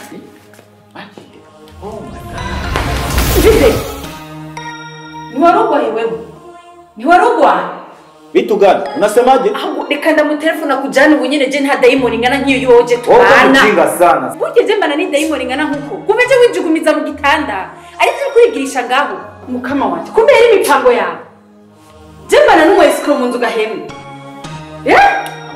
Bagiye. Oh my God. Vipi? Ni wewe. Ni warogwa. Vitu gani? Unasemaje? Ahubwo reka ndamutelefona kujana ubu nyene je nta dayimoni ingana nk'iyo yoje tubana. Ujinga sana. Burya je mbana ni dayimoni ingana nkuko. Kumbe je wijugumiza mu gitanda. Ari byo kurigirisha ngaho. Mukama wanje. Kumbe yari imipango yawe. Je mbana n'umu escrow mu nzu gahemwe. Eh?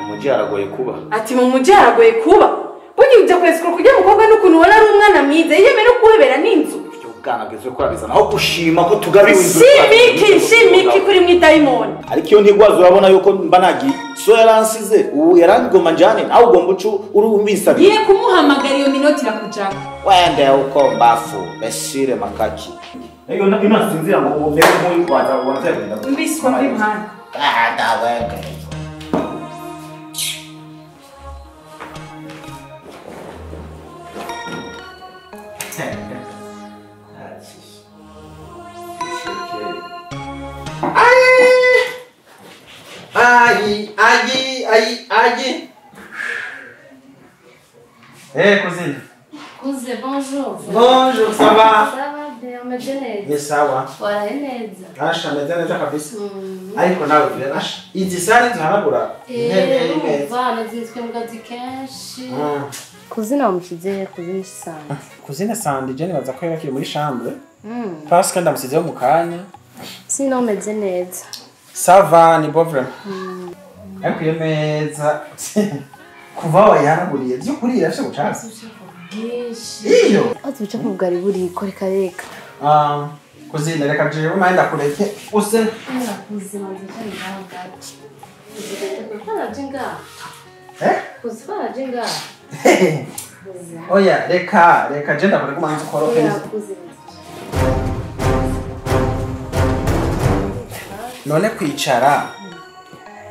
Umuji aragoye kuba. Ati mu muji aragoye kuba. Burya uja ku escrow kujya mukobwa n'ukuntu wala ari umwana mwiza yemera kuhebera n'inzu. Bwana bwiza ko urabizana aho gushima ko tugabiwe inzu. Shimiki shimiki kuri mwi diamond. Ariko iyo ntigwaza urabona yuko mba nagiye. So yaransize ubu yarangoma njane nawe ugomba ucu urumbisabiye. Giye kumuhamagara iyo minota irakujaka. Wende uko mbafu beshire makaki. Iyo inasinzira ngo umere nk'uyigwaza ubanze kugenda. Mbiswa mbimana. Ah wende. Aïe, aïe, aïe, aïe. Hey, cousine. Cousine, bonjour. Bonjour, ça va? Ça va bien, umeze neza. Ni sawa. Waraye neza. Asha, meze neza kabisa. Ariko nawe asha, izi sare tuhanagura intebe imeza. Bana zinzwe mu kazi kenshi. Cousine wamushyize cousine Sandi. Cousine Sandi, je nibaza ko yakiri muri chambre. Parce que ndamusizeho mu kanya. Sino umeze neza. Ça va, ni bon vraiment. Ariko iyo meza kuva wayihanaguriye by'ukuri irafise ubucafu. Iyo azi ubucafu bwari buriko reka reka. Kuzina reka jewe mahenda kureke use. Kuzina nzicari ngaho gato. Eh? Kuzina jenga. Oya reka reka je ndakureke umanze ukorope. None kwicara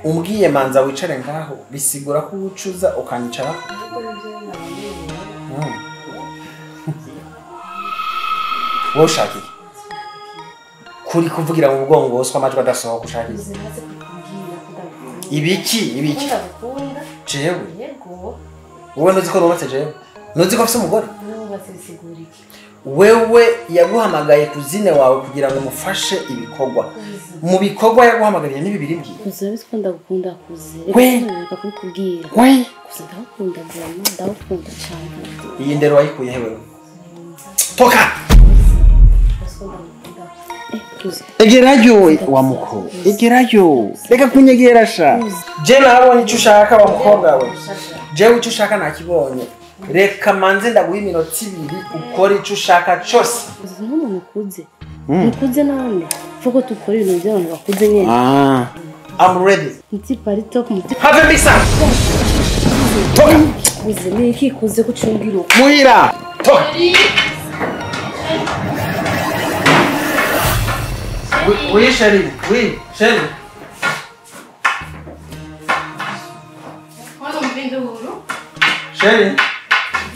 umbwiye manza wicare ngaho bisigura ko ucuza ukanyicara. Wowe ushaka iki? Kuri kuvugira mu bwongo wose amajwi adasohoka ushaka iki? Ibiki ibiki? Jewe? Wowe ntuzi ko nubatse jewe? Ntuzi ko mfise umugore? Wewe yaguhamagaye kuzine wawe kugira ngo umufashe ibikorwa. Mu bikorwa yaguhamagariye nibi biri mbwiye. Kuzi ko ndagukunda kuzi. Reka kubikubwira. We kuzi ndagukunda vraiment ndagukunda cyane. Iyi ndero wayikuye he wewe? Toka. Egerayo wa muko. Egerayo. Reka kunyegera sha. Je nabonye icyo ushaka wa mukobwa we. Jewe icyo ushaka nakibonye. Reka manze ndaguha iminota ibiri ukora icyo ushaka cyose. Uzi nk'umuntu ukuze. Ukuze none. Fuko tukora ibintu by'abantu bakuze nyene. I'm ready. Nti pari top muti. Have misa. Toka. Kuze niki kuze kucungira. Muhira. Toka. Oui chérie. Oui chérie. Chérie.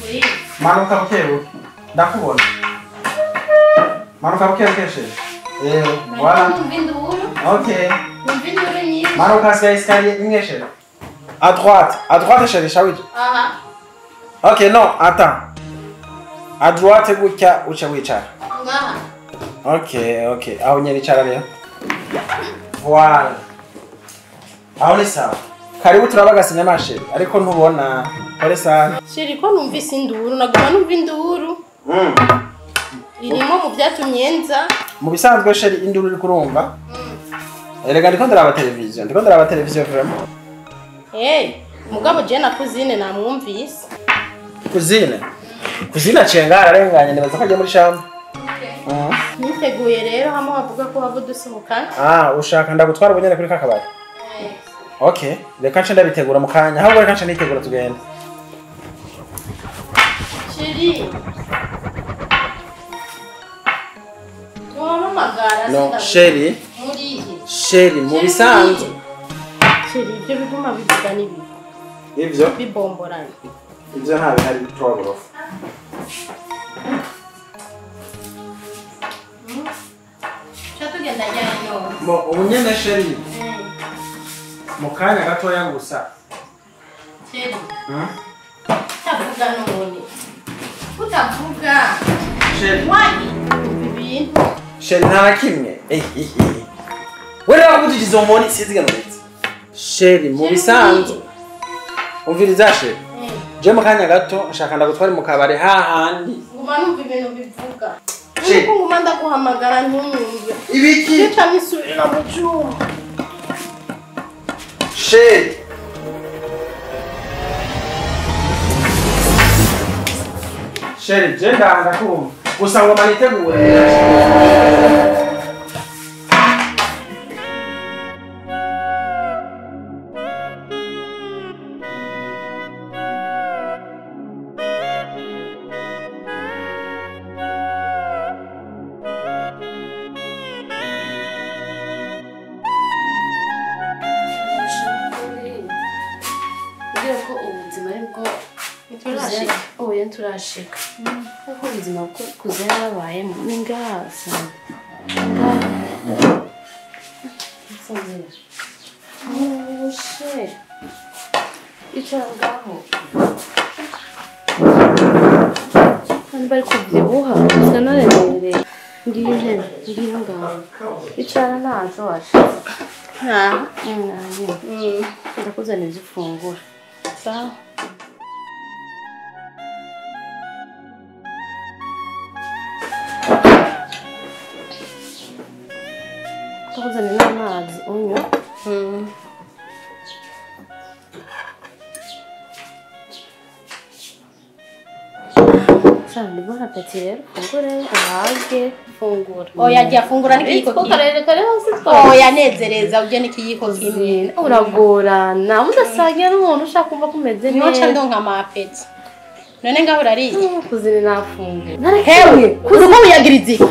Oui. Manuka bukebuke. Ndakubona. Manuka bukebuke chérie. Voilà. Ok. Manuka c'est escalier imwe chérie. À droite chérie, shawije. Aha. Ok, non, attends. À droite gutya uca wicara. Ngaha. Ok, ok. Aho nyene icara rero. Voilà. Aho ni sawa. Karibu turabagasinya masheri ariko ntubona. Pole sana. Chérie ko numvise induru naguma numva induru. Irimo mu byatumye nza. Mu bisanzwe chérie induru uri kurumva. Erega ndiko ndaraba television, ndiko ndaraba television vraiment. Hey, mugabo je na cousine namwumvise. Cousine? Cousine acenga ararenganye nibaza ko agiye muri chambre. Niteguye rero hamwe havuga ko hava dusohoka. Ushaka ndagutwara ubunyene kuri kakabari. Okay, reka nce ndabitegura mu kanya. Ahubwo reka nce nitegura tugende. Chérie. Wampamagara. No, chérie. Chérie, mu bisanzwe. Chérie, ibyo biguma bivuga nibi. Ibyo? Bibomboranye. Ibyo nta bihari bitwagorofa. Chatugenda njyana no. Bo, ubunyene chérie. Mu kanya gatoya gusa. Chérie. Utavuga none. Utavuga. Chérie. Wani ibintu. Chérie nta kimwe. Wewe wakutujiza umoni siziganutse. Chérie mu bisanzwe. Umviriza chérie. Je mu kanya gato nshaka ndagutwara mu kabare hahandi. Nguma numva ibintu bivuga. Chérie nguma ndaguhamagara ntunyumve. Ibiki? Reka nisubirira mu cyumba. Chérie. Chérie, je ndanga kumva. Gusa ngo manitegure. Turashika kuko ubuzima kuzera babayemo ni ngaha icara ngaho kandi bari kubyibuha gusa naremereye ngiyo intebe ngiyo ngaho icara ntazo washitse ndakuzanira ibyo ufungura sawa. Ndakuzanira n'amazi unywa. Sandi bon appétit rero fungure uhage fungura. Oya jya fungura n'ikiyiko kimwe. Oya nezereza ujye n'ikiyiko kimwe. Uragorana udasangira n'umuntu ushaka kumva kumeze neza. Niho nca ndonka ama appétit. None ngaho urariye? Kuzini nafunguye. Hewe kuzuko wiyagiriza iki?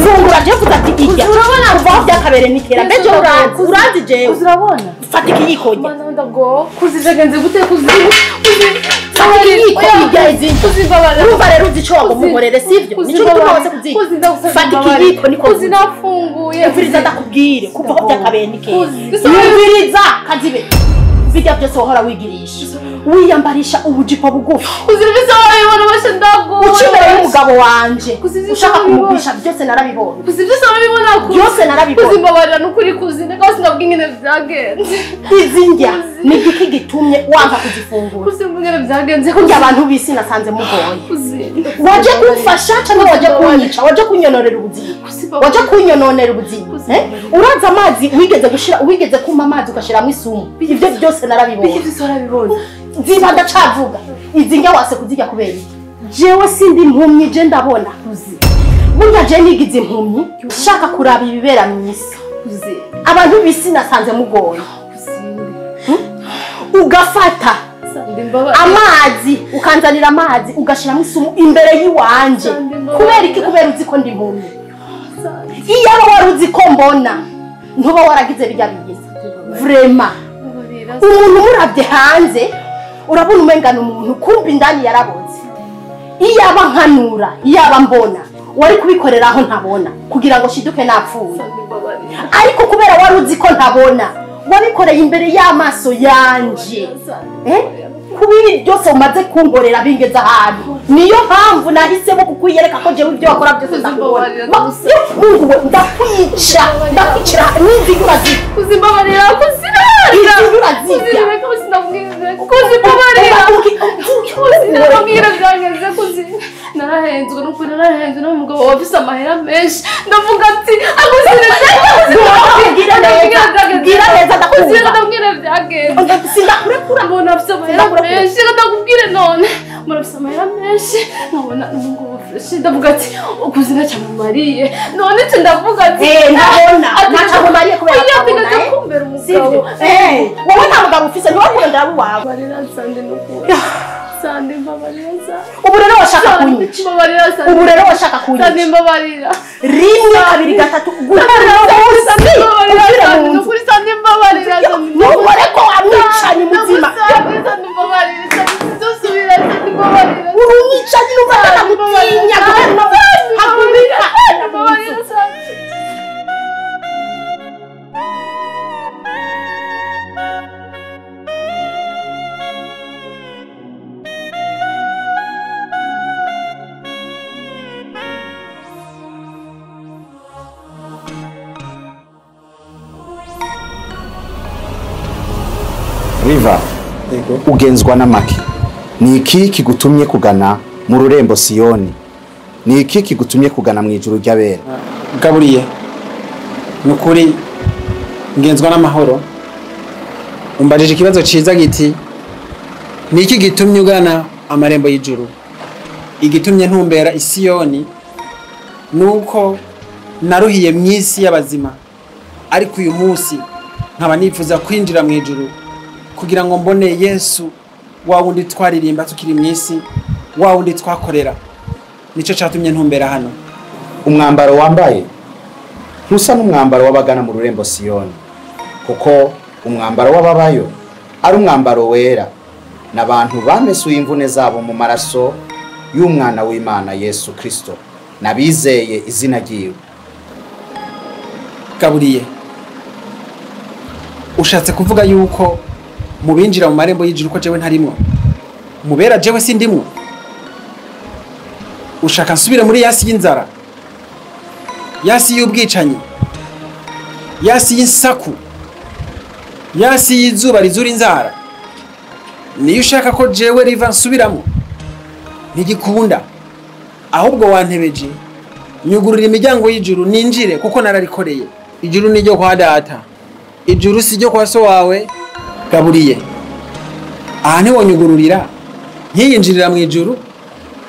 Fungura je vuza ati irya. Urabona kuva byakabere nikera mbeje uranzi uranzi jewe. Urabona? Fata ikiyiko njye. Mana ndago kuzijagenze gute kuzimu. Fata ikiyiko irya izindi. Urumva rero uzi ico wagomba sivyo? Nico gituma wase kuziga. Fata ikiyiko niko kuzinafunguye. Umviriza ndakubwire kuva aho byakabere nikera. Umviriza kazibe. Bijya byose wahora wigirisha wiyambarisha ubujipo bugufi kuzibisa warabibona bashe ndago uca imbere y'umugabo wanje ushaka kumugwisha byose narabibonye kuzibisa warabibona byose narabibonye kuzimbabarira n'ukuri kuzine kandi sinabwo ingene vyagenze izi ndya ni igiki gitumye wanga kuzifungura kuzimba ingene vyagenze kurya abantu b'isi nasanze mugoye waje kumfasha cyangwa waje kunyica waje kunyonorera ubuzima waje kunyononera ubuzima uraza amazi wigeze gushira wigeze kuma amazi ugashiramo isumu ibyo byose narabibonye. Nziba ndacavuga izi ndya wase kuzirya kubera iki? Jewe sindi impumyi je ndabona. Burya je nigize impumyi shaka kuraba ibibera mu isi. Abantu b'isi nasanze mugoye. Ugafata amazi ukanzanira amazi ugashiramo isumu imbere y'iwanje kubera iki? Kubera uzi ko ndi impumyi. Iyo wari uzi ko mbona ntuba waragize bijya bigize. Vraiment umuntu umurabye hanze urabona umengana umuntu kumva indani yaraboze. Iyaba nkanura iyaba mbona wari kubikorera aho ntabona kugira ngo shiduke napfuye, ariko kubera wari uzi ko ntabona wabikoreye imbere y'amaso yanje. Kuba ibi byose umaze kunkorera bingeze ahantu niyo mpamvu nahisemo kukwiyereka ko jewe ibyo wakora byose ndakubona. Mungu we ndakwica ndakwicira n'inziga urazirya. Kuzimbabarira kuzira urazirya kuzimbabarira kuzimbabarira byagenze kuzi narahenzwe n'ukuri narahenzwe n'umugabo wafise amahera menshi ndavuga ati bwira neza ndakumva ndabwira byagenze sindakurekura mbona afise amahera menshi ndakubwire none mbona afise amahera menshi nkabona n'umugabo fresh ndavuga ati ukuzina cyamumariye none nce ndavuga ati ndabona ntacamumariye kubera atabona kumbera umugabo wowe nta mugabo ufise ntiwakurondera abo wawe. Mbabarira sande n'ukuri sande mbabarira sande ubu rero washaka kunyica ubu rero washaka kunyica sande mbabarira rimwe kabiri gatatu guhera sande mbabarira n'ukuri sande mbabarira ntukore ko wamwicanyi muzima sande mbabarira sande sinzosubira sande mbabarira uri umwicanyi numva ndakagutinya guhera haguruka mbabarira sande. Riva, ugenzwa n'amaki. Ni iki kigutumye kugana mu rurembo Siyoni? Ni iki kigutumye kugana mu ijuru ry'abera? Gaburiye, nukuri ngenzwa n'amahoro. Umbajije ikibazo ciza giti ni iki gitumye ugana amarembo y'ijuru? Igitumye ntumbera isiyoni nuko naruhiye mu isi y'abazima, ariko uyu munsi nkaba nifuza kwinjira mu ijuru kugira ngo mbone Yesu wa wundi twaririmba tukiri mu isi, wa wundi twakorera. Nico cyatumye ntumbera hano. Umwambaro wambaye ntusa n'umwambaro w'abagana mu rurembo Siyoni, kuko umwambaro w'ababayo ari umwambaro wera n'abantu bamesuye imvune zabo mu maraso y'umwana w'Imana Yesu Kristo nabizeye izina ryiwe. Gaburiye, ushatse kuvuga yuko mu binjira mu marembo y'ijuru ko jewe ntarimwo, mubera jewe sindimwo? Ushaka nsubire muri yasi y'inzara, yasi y'ubwicanyi, yasi y'insaku, yasi y'izuba rizura inzara? Niyo ushaka ko jewe riva nsubiramo? Ntigikunda. Ahubwo wantebeje, nyugurura imiryango y'ijuru ninjire, kuko nararikoreye. Ijuru niryo kwa data, ijuru si ryo kwa so wawe. Gaburiye, aha ntiwonyugururira nkiyinjirira mu ijuru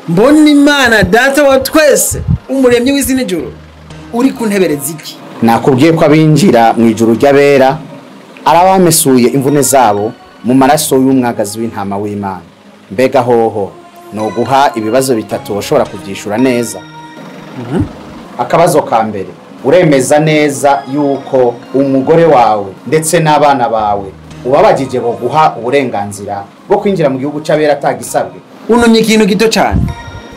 mbona Imana data wa twese, umuremyi w'isi n'ijuru, uri kuntebereza iki? Nakubwiye ko abinjira mu ijuru ry'abera arabamesuye imvune zabo mu maraso y'umwagazi w'intama w'Imana. Mbega hoho no guha ibibazo bitatu ushobora kubyishura neza. Akabazo ka mbere, uremeza neza yuko umugore wawe ndetse n'abana bawe ubabagije bo guha uburenganzira bwo kwinjira mu gihugu c'abera atagisabwe? Unumye ikintu gito cyane.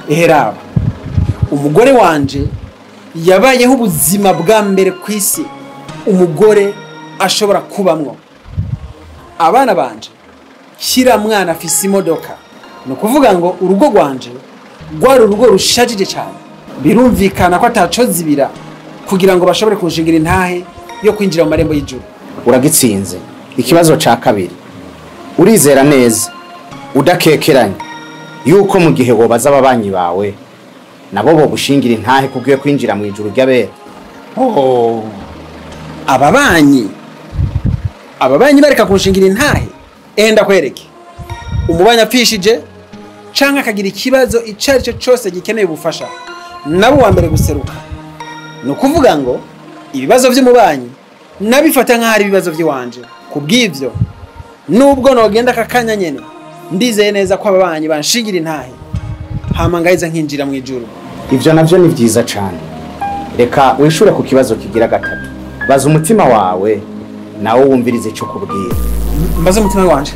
Eheraba, umugore wanje yabayeho ubuzima bwa mbere ku isi umugore ashobora kubamwo. Abana banje kira mwana afise imodoka. Ni ukuvuga ngo urugo rwanje rwari urugo rushajije cyane. Birumvikana ko atacozibira kugira ngo bashobore kunshingira intahe yo kwinjira mu marembo y'ijuru. Uragitsinze. Ikibazo ca kabiri, urizera neza udakekeranye yuko mu gihe wobaza ababanyi bawe nabo bo gushingira intahe kubwiye kwinjira mu ijuru ry'abera? Oh, ababanyi bareka kunshingira intahe? Enda kwereke umubanyi apfishije canke akagira ikibazo icari cyo cyose gikeneye ubufasha, nabo wa mbere guseruka. Ni ukuvuga ngo ibibazo by'umubanyi nabifata nk'aho ari ibibazo by'iwanje. Kubw'ivyo, nubwo nogenda akakanya nyene, ndizeye neza ko ababanyi banshingira intahe hama ngaheza nkinjira mu ijuru. Ivyo navyo ni vyiza cane. Reka wishure ku kibazo kigira gatatu. Baza umutima wawe nawo wumvirize ico kubwira. Mbaze umutima wanje,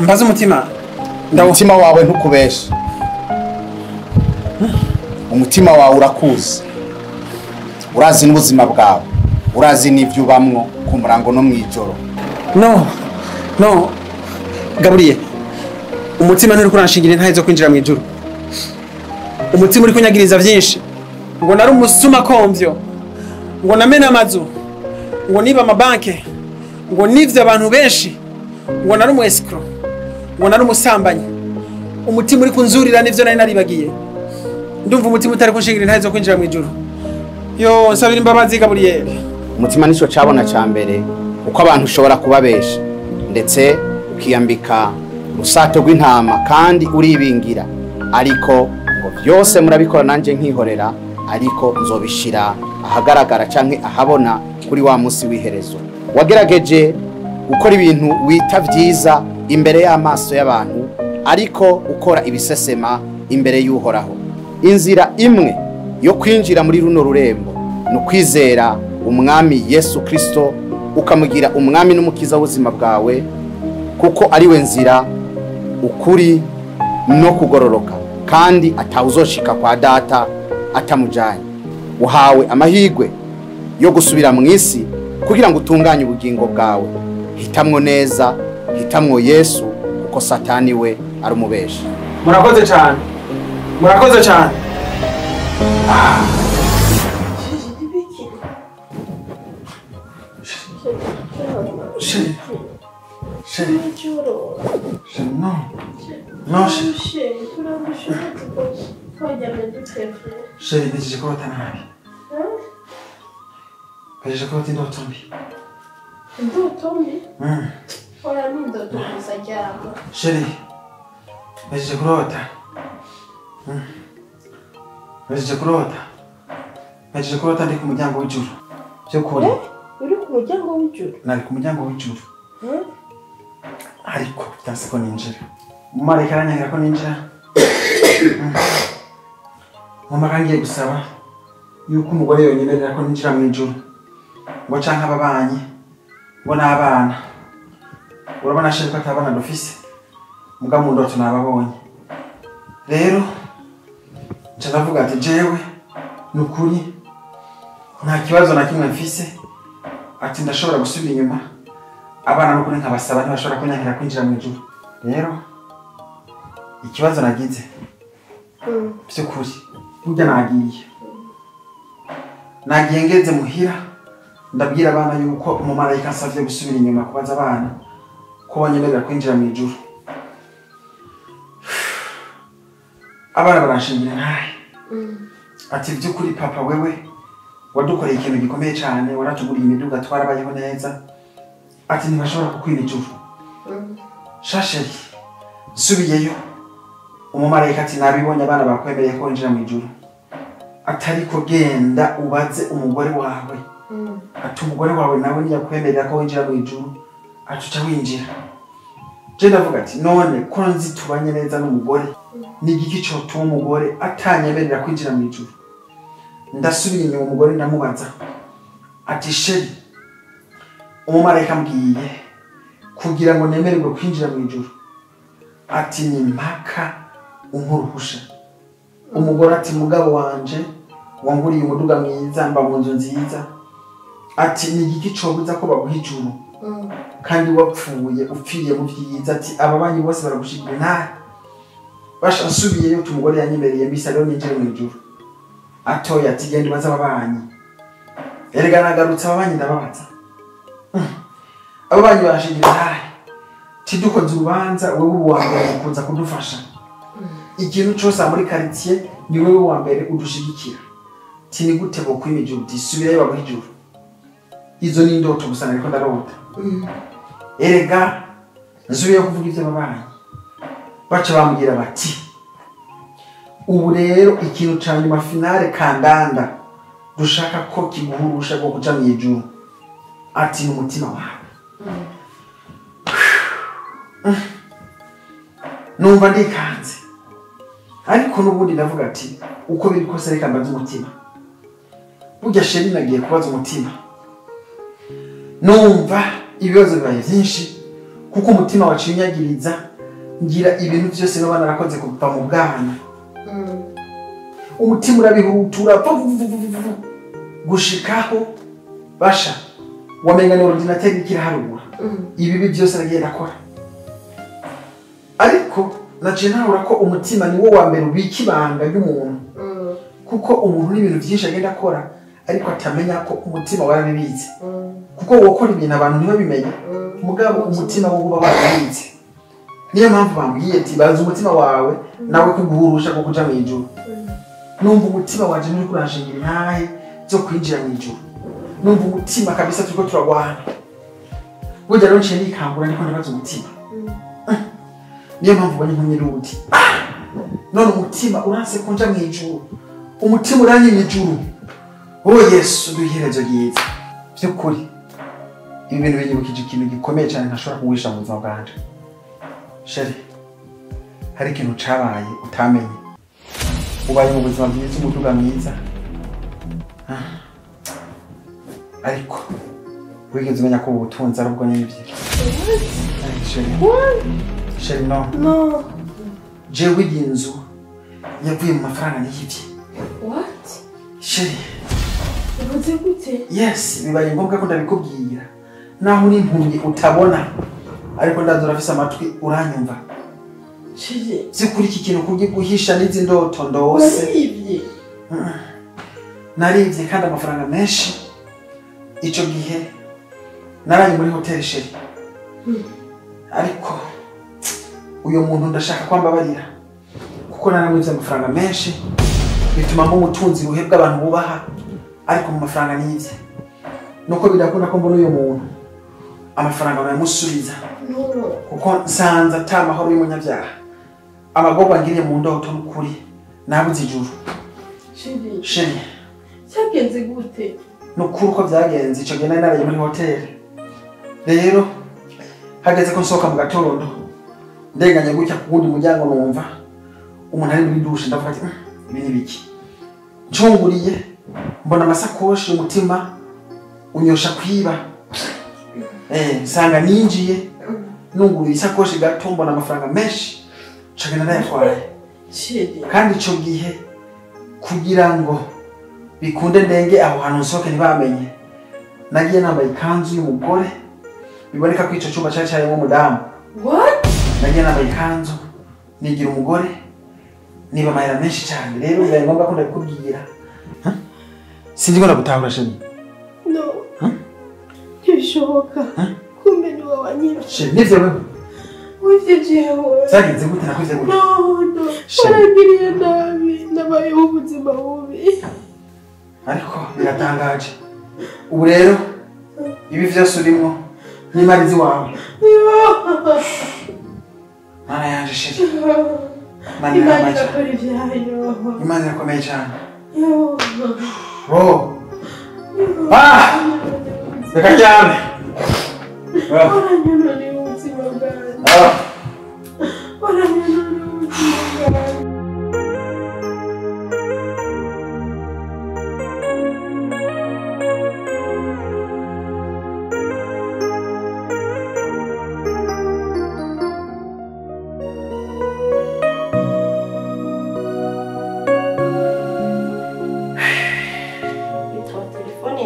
mbaze umutima. Umutima wawe ntukubeshe, umutima wawe urakuzi, urazi n'ubuzima bwawe, urazi n'ivyo ubamwo ku murango no mw'ijoro. No, no, Gaburiye, umutima nturi kuranshingira intahe zo kwinjira mu ijuru. Umutima uri kunyagiriza vyinshi, ngo nari umusuma komvyo, ngo namena amazu, ngo niba amabanke, ngo nivye abantu benshi, ngo nari umu escroc, ngo nari umusambanyi. Umutima uri kunzurira nivyo nari naribagiye. Ndumva umutima utari kunshingira intahe zo kwinjira mu ijuru. Yo, nsabira imbabazi Gaburiyeli. Umutima nico cabona ca mbere, uko abantu ushobora kubabesha ndetse ukiyambika urusato rw'intama kandi uribingira, ariko ngo byose murabikora nanje nkihorera, ariko nzobishira ahagaragara canke ahabona kuri wa munsi w'iherezo. Wagerageje gukora ibintu wita vyiza imbere y'amaso y'abantu, ariko ukora ibisesema imbere y'Uhoraho. Inzira imwe yo kwinjira muri runo rurembo ni ukwizera umwami Yesu Kristo, ukamugira umwami n'umukiza w'ubuzima bwawe, kuko ari we nzira, ukuri no kugororoka, kandi atawuzoshika kwa data atamujanye. Uhawe amahirwe yo gusubira mu isi kugira ngo utunganye ubugingo bwawe. Hitamwo neza, hitamwo Yesu, kuko Satani we ari umubeshi. Murakoze cyane, murakoze cyane. Chérie, chérie, non, non, chérie, chérie, mpejeje kurota nabi, mpejeje kurota indoto mbi. Indoto mbi? Oya, ni indoto gusa, ryama. Chérie, mpejeje kurota Mpejeje kurota. Mpejeje kurota ndi ku muryango w'ijuru. By'ukuri. Uri ku muryango w'ijuru? Nari ku muryango w'ijuru. Ariko byanse ko ninjira. Umumarayika aranyangira ko ninjira. Mama ngiye gusaba yuko umugore yonyemerera ko ninjira mu ijuru. Ngo canke ababanyi, ngo n'abana. Urabona sheri ko atabana dufise. Muga mu ndoto nababonye. Rero nca ndavuga ati jewe nukuri nta kibazo na kimwe mfise, ati ndashobora gusubira inyuma abana nukuri nkabasaba ntibashobora kunyankira kwinjira mu ijuru. Rero ikibazo nagize by'ukuri burya nagiye ngeze muhira ndabwira abana yuko umumarayika ansavye gusubira inyuma kubaza abana ko banyemerera kwinjira mu ijuru. Abana baranshingira ntahe ati by'ukuri papa wewe wadukoreye ikintu gikomeye cyane, waratuguriye imiduga twarabayeho neza, ati ntibashobora kukwima ijuru. Shasheri nsubiyeyo umumarayika ati nabibonye abana bakwemereye ko winjira mu ijuru, atariko genda ubaze umugore wawe, ati umugore wawe nawe ntiyakwemerera ko winjira mu ijuru, ati uca winjira. Je ndavuga ati none ko nzi tubanye neza n'umugore, ni igiki cotuma umugore atanyemerera kwinjira mu ijuru? Ndasubira inyuma umugore ndamubaza ati sheri umumarayika ambwiye kugira ngo nemererwe kwinjira mu ijuru, ati ni mpaka unkuruhusha. Umugore ati mugabo wanje wanguriye umuduga mwiza mba mu nzu nziza, ati ni igiki cobuza ko baguha ijuru kandi wapfuye upfiriye mu vyiza, ati ababanyi bose baragushigira ntahe. Basha nsubiyeyo umugore yanyemereye mbisa rero ninjire mu ijuru. Atoya ati genda ubaze ababanyi. Erega nagarutse ababanyi ndababaza. Ababanyi barashingira ntahe, tidukoze urubanza wewe uwa mbere ukuza kudufasha, ikintu cose muri quartier ni wewe wa mbere udushigikira, ti ni gute bokwima ijuru? Tisubirayo baguha ijuru. Izo ni indoto gusa nariko ndarota. Erega nsubiyeyo kuvuga ivyo ababanyi baca bambwira bati ubu rero ikintu ca nyuma finale kandanda dushaka ko kiguhurusha bwo kuja mu ijuru, ati ni umutima wawe. Numva ndikanze, ariko n'ubundi ndavuga ati uko biri kose reka mbaze umutima. Burya sheri nagiye kubaza umutima, numva ibibazo bibaye vyinshi kuko umutima wacinyagiriza ngira ibintu vyose noba narakoze kuva mu bwana. Umutima urabihutura gushikaho basha wamenga ni ordinateur ikiraharura ibibi byose nagiye ndakora. Ariko naciye nahura ko umutima ni wo wa mbere ubika ibanga ry'umuntu, kuko umuntu n'ibintu byinshi agenda akora ariko atamenya ko umutima warabibitse, kuko wokora ibintu abantu ntibabimenye, mugabo umutima wo uba warabibitse. Niyo mpamvu bambwiye ati baza umutima wawe nawe kuguhurusha ko kuja mu ijuru. Numva umutima wanje nturi kuranshingira intahe zo kwinjira mu ijuru, numva umutima kabisa turiko turagwana. Burya rero nciye nikangura ndiko ndabaza umutima. Niyo mpamvu ubonye nkumye rundi. None umutima uranse kunja mu ijuru, umutima uranyima ijuru. Oh Yesu duhe iherezo ryiza. Vy'ukuri ibi bintu binyibukije ikintu gikomeye cyane ntashobora kuguhisha mu buzima bwanje. Sheri, hari ikintu cabaye utamenye. Ubaye mu buzima bwiza, umuduga mwiza, ariko wigeze umenya ko ubu butunzi ari ubwo nyine bye. Sheri, no. No. Jewe iyi nzu yavuye mu mafaranga niyivye. What? Sheri. Uvuze gute? Yes, bibaye ngombwa ko ndabikubwira. Naho uri impumyi utabona, ariko ndaza urafise amatwi uranyumva. Sheri. Zikuri iki kintu kugiguhisha n'izi ndoto ndose. Warivye. Narivye kandi amafaranga menshi. Ico gihe naraye muri hotel Sheri. Ariko uyo muntu ndashaka kwambabarira kuko naramwivye amafaranga menshi bituma mba umutunzi ruhebwa abantu bubaha, ariko mu mafaranga nivye. Nuko bidakunda ko mbona uyo muntu amafaranga baramusubiza, kuko nsanze ata mahoro y'umunyabyaha. Amagorwa ngiriye mu ndoto n'ukuri Nabuze ijuru. Chérie. Chérie. Cyagenze gute? Nukuri uko byagenze ico gihe nari naraye muri hoteli. Rero hageze ko nsohoka mu gatondo ndenganye gutya ku wundi muryango numva umuntu ari muri dushe ndavuga ati ibi ni biki? Ncunguriye mbona amasakoshi umutima unyosha kwiba. Nsanga ninjiye nunguruye isakoshi gato mbona amafaranga menshi ncagenda ndayatwaye. Kandi ico gihe kugira ngo bikunde ndenge aho hantu nsohoke ntibamenye nagiye nambaye ikanzu y'umugore biboneka ko ico cumba cari carimo umudamu. What? Nagiye nambaye ikanzu nigira umugore niba amahera menshi cyane rero bibaye ngombwa ko ndabikubwira. Sinzi ko ndagutahura chérie. No. Ntibishoboka. Kumbe ni wowe wanyibye. Chérie, nivyo wewe. Wivye jewe. Zagenze gute nakoze gute? No, no. Warangiriye nabi, nabayeho ubuzima bubi. Ariko biratangaje. Ubu rero ibi vyose urimwo n'imarizi wawe. Mana yanje chérie. Imana irakora ivyayo. Imana irakomeye cyane. Oh. Ah! Reka ndyame. Waranyononeye ubuzima bwanjye. Waranyononeye ubuzima bwanjye.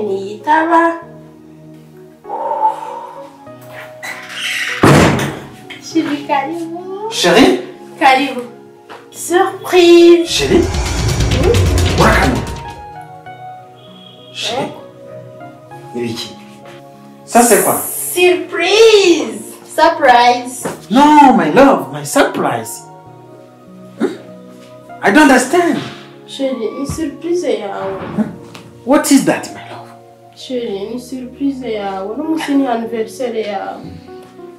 Niyitaba. Chérie, karibu. Chérie? Karibu. Surprise. Chérie? Urakana. Chérie? Nibiki? Ça c'est quoi? Surprise. Surprise. No, my love, my surprise. I don't understand. Chérie, une surprise yawe. What is that, my love? Chérie, ni surprise yawe. N'umunsi ni anniversaire yawe.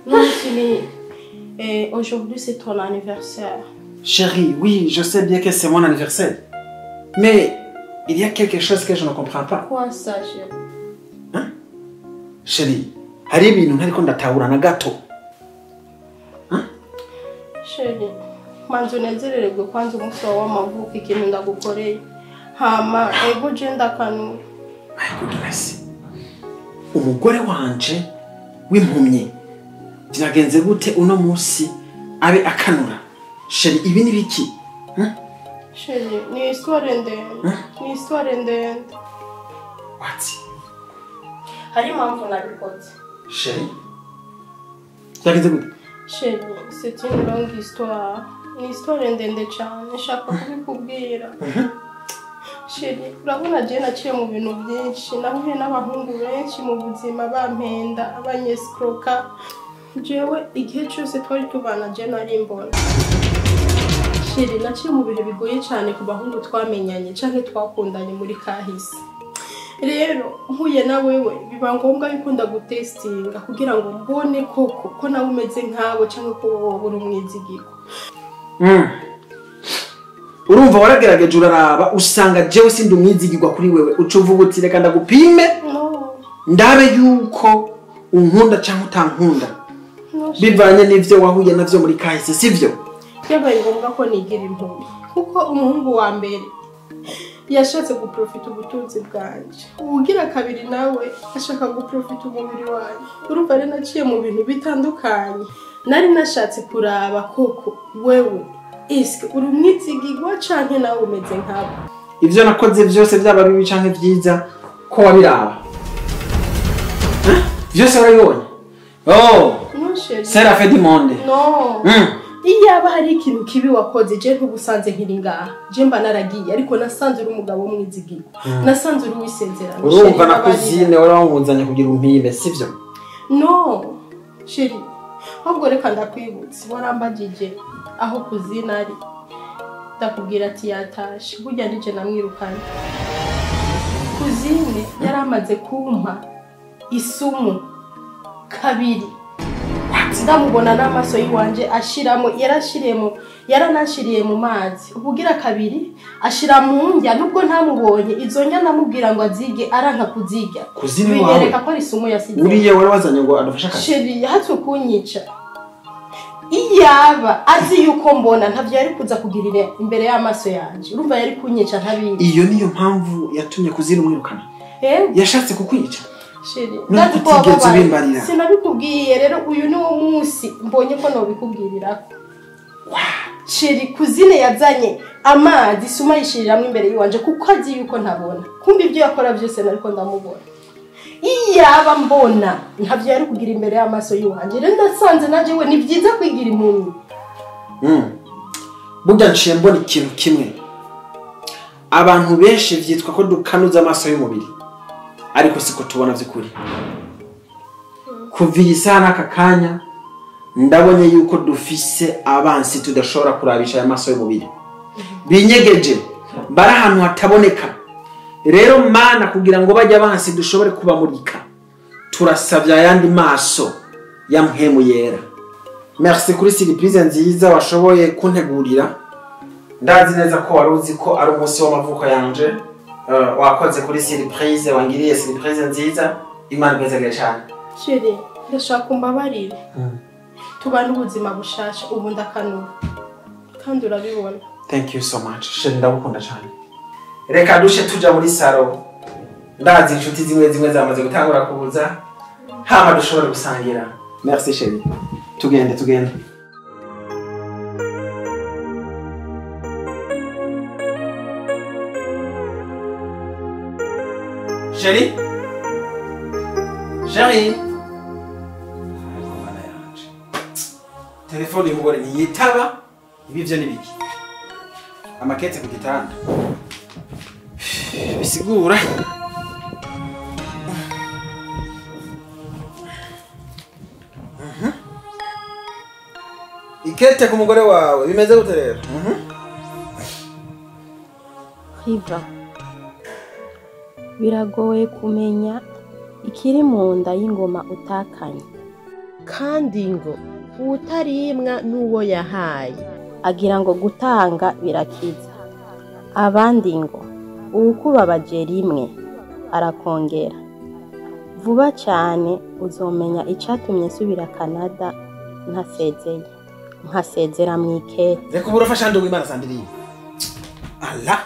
N'umunsi ni aujourd'hui c'est ton anniversaire. Chérie, oui, je sais bien que c'est mon anniversaire. Mais il y a quelque chose que je ne comprends pas. Quoi ça, chérie? Hein? Chérie, hari ibintu ntariko ndatahura na gato. Hein? Chérie, manze unezerererwe kwanza umunsi wawe w'amavuko ikintu ndagukoreye. Hama, ego je ndakanuye. My goodness. Umugore wanje w'impumyi byagenze gute uno munsi abe akanura? Chérie, ibi ni biki? Chérie, ni histoire ndende. Ni histoire ndende. What? Hari impamvu nabikoze. Chérie? Byagenze gute? Chérie, c'est une longue histoire. Ni histoire ndende cyane, nshaka kubikubwira. Chérie, urabona je naciye mu bintu byinshi, nahuye n'abahungu benshi mu buzima bampenda, abanyescroka. Jewe igihe cyose twari tubana je nari mbona. Chérie, naciye mu bihe bigoye cyane ku bahungu twamenyanye canke twakundanye muri kahise. Rero mpuye na wewe biba ngombwa yuko ndagutestinga kugira ngo mbone koko ko nawe umeze nkawe canke ko wowe uri umwizigirwa. Urumva waragerageje uraraba usanga jewe sindi umwizigirwa kuri wewe uca uvuga uti reka ndagupime ndabe yuko unkunda canke utankunda bivanye n'ivyo wahuye navyo muri kahise, sivyo? Byabaye ngombwa ko nigira impumyi kuko umuhungu wa mbere yashatse guprofita ubutunzi bwanje, uwugira kabiri nawe ashaka guprofita umubiri wanjye. Urumva rero naciye mu bintu bitandukanye, nari nashatse kuraba koko wewe eske uri umwizigirwa canke nawe umeze nkabo. Ivyo nakoze vyose byaba bibi canke vyiza ko wabiraba vyose warabibonye. Oh no chérie, c'est la fin du monde. No. Iyaba hari ikintu kibi wakoze je ntubusanze nkiri ngaha, je mba naragiye, ariko nasanze uri umugabo w'umwizigirwa, nasanze uri uwisezerano. Urumva na kuzine warawunzanye kugira umpime, sivyo? No chérie, ahubwo reka ndakwibutse, warambagije aho kuzina ari ndakubwira ati yatashe, burya nije namwirukanye. Kuzine yaramaze kumpa isumu kabiri. What? Ndamubona n'amaso yiwanje ashiramo yarashiremo yaranashiriye mu mazi. Ubugira kabiri ashira mu ndya nubwo ntamubonye izo ndya namubwira ngo azige aranka kuzirya. Binyereka ko ari sumu yasize. Uriye wari wazanye ngo adufashe akazi. Chéri yahatse kunyica. Iyaba azi yuko mbona ntavyo yari kuza kugirira imbere y'amaso yanje. Urumva yari kunyica ntabizi. Iyo niyo mpamvu yatumye kuzira umwirukana. Yashatse kukwica. Chéri, sinabikubwiye rero uyu ni wo munsi mbonye ko nobikubwirirako. Chéri kuzine yazanye amazi suma yishiriramwe imbere yiwanje kuko azi yuko ntabona. Kumbe ibyo yakora byose nariko ndamubona. Iyaba mbona ntavyo yari kugira imbere y'amaso yiwanje. Rero ndasanze naje we ni byiza kwigira impumyi. Burya nciye mbona ikintu kimwe. Abantu benshi vyitwa ko dukanuza amaso y'umubiri. Ariko siko tubona vy'ukuri. Kuva iyi saha n'aka kanya ndabonye yuko dufise abansi tudashobora kurabisha aya maso y'umubiri. Binyegeje bari ahantu hataboneka. Rero mana kugira ngo bajye abansi dushobore kubamurika turasavye ayandi maso ya mpwemu yera. Merci kuri surprise nziza washoboye kuntegurira. Ndazi neza ko wari uzi ko ari umunsi w'amavuko yanje. Wakoze kuri surprise wangiriye surprise nziza. Imana igezege cyane. Chéri, ndashaka umbabarire. Tubane ubuzima bushasha ubu ndakanura. Kandi urabibona. Thank you so much. Chéri ndagukunda cyane. Reka dushe tuja muri saro. Ndazi inshuti zimwe zimwe zamaze gutangura kubuza. Hama dushobora gusangira. Merci chéri. Tugende tugende. Chéri? Chéri? Telefone y'umugore ntiyitaba, ibi byo nibiki? Amakete ku gitanda. Bisigura. Ikete ku mugore wawe bimeze gute rero? Riva. Biragoye kumenya ikiri mu nda y'ingoma utakanye. Kandi ngo utarimwa n'uwo yahaye agira ngo gutanga birakiza. Abandi ngo uwukubabaje rimwe arakongera. Vuba cyane uzomenya icatumye nsubira Canada ntasezeye. Nkasezera mu ikete. Reka uburafasha ndo w'Imana sandiriye. Allah.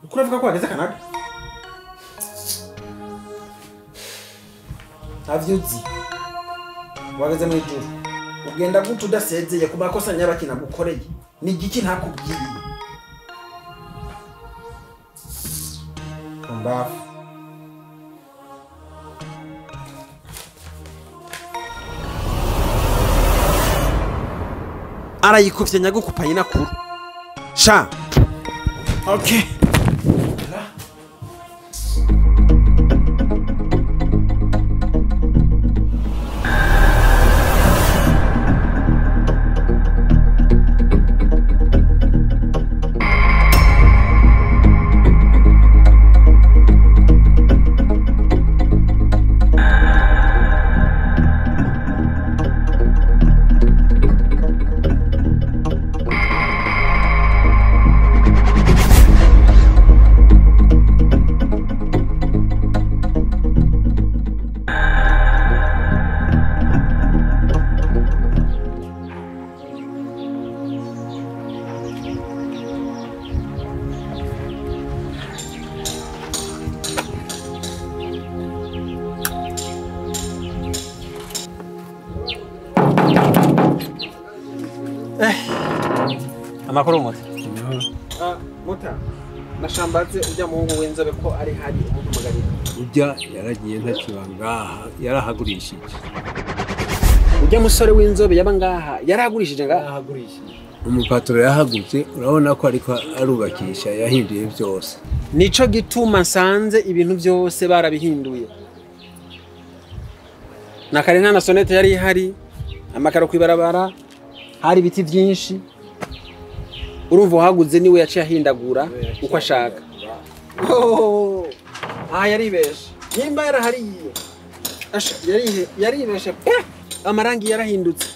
Ukuravuga ko wageze Canada? Ntavyuzi. Wageze mu ijuru. Ugenda gute udasezeye ku makosa nyabakina gukoreye? Ni igiki ntakubwiye? Mbafu. Arayikuvye nyagukupanye nakuru. Sha. Okay. Amakuru muta. Muta. Nashambaze ujya muhungu w'inzobe ko ari hari umutumagarira. Ujya yaragiye ntakibangaha yarahagurishije. Ujya musore w'inzobe yaba ngaha yarahagurishije ngaha. Yarahagurishije. Umupatro yahagutse urabona ko ariko arubakisha yahinduye byose. Nico gituma nsanze ibintu byose barabihinduye. Nakare nta na sonete yari ihari, amakaro kwibarabara, hari ibiti byinshi. Urumva uhaguze niwe yaciye ahindagura uko ashaka. Oh, ah yaribeshe. Nimba yarahariye. Asha yaribeshe pe. Amarangi yarahindutse.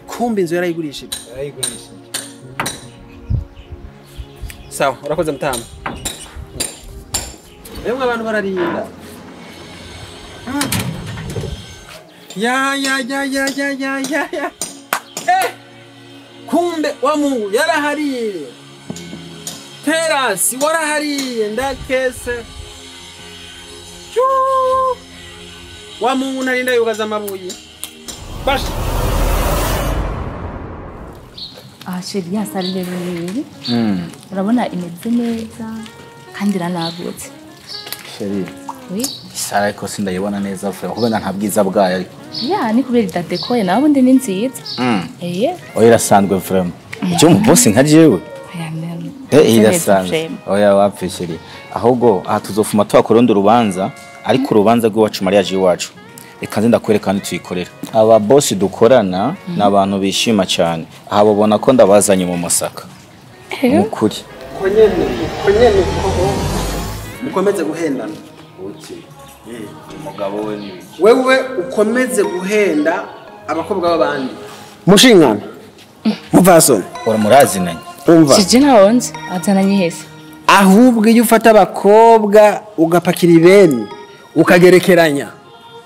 Kumbe inzu yarayigurishije. Yarayigurishije. Sawa, urakoze mutama. Emwe abantu bararinda. Ya ya ya ya ya ya ya ya. Kumbe wa Mungu yarahariye. Terasi warahariye ndakese. Chuu. Wa Mungu narinda yugaza amabuye. Basha. Ah chérie, ya salle rero. Urabona imeze neza kandi iranagutse. Chérie. Oui. Sara ariko sindayibona neza vuba kuko nta bwiza bwayo ariko. Ya ni kubera idadekoye nawe ubundi ni nziza. Oya irasanzwe vraiment. Icyo mu boss nka jewe. Irasanzwe. Oya wapfe chérie. Ahubwo aha tuzofuma twakora urubanza ariko urubanza rw'iwacu mariage iwacu. Reka nze ndakwereka kandi tuyikorera. Aba boss dukorana n'abantu bishima cyane. Aha babona ko ndabazanye mu Masaka. Mukuri. Konyene mukomeze guhendana. Uki. Umugabo we ni wewe ukomeze guhenda abakobwa b'abandi. Mushingana. Muvasoni. Ora murazinanye. Umva. Sije ntawonze azananye hese. Ahubwo iyo ufata abakobwa ugapakira ibeni ukagerekeranya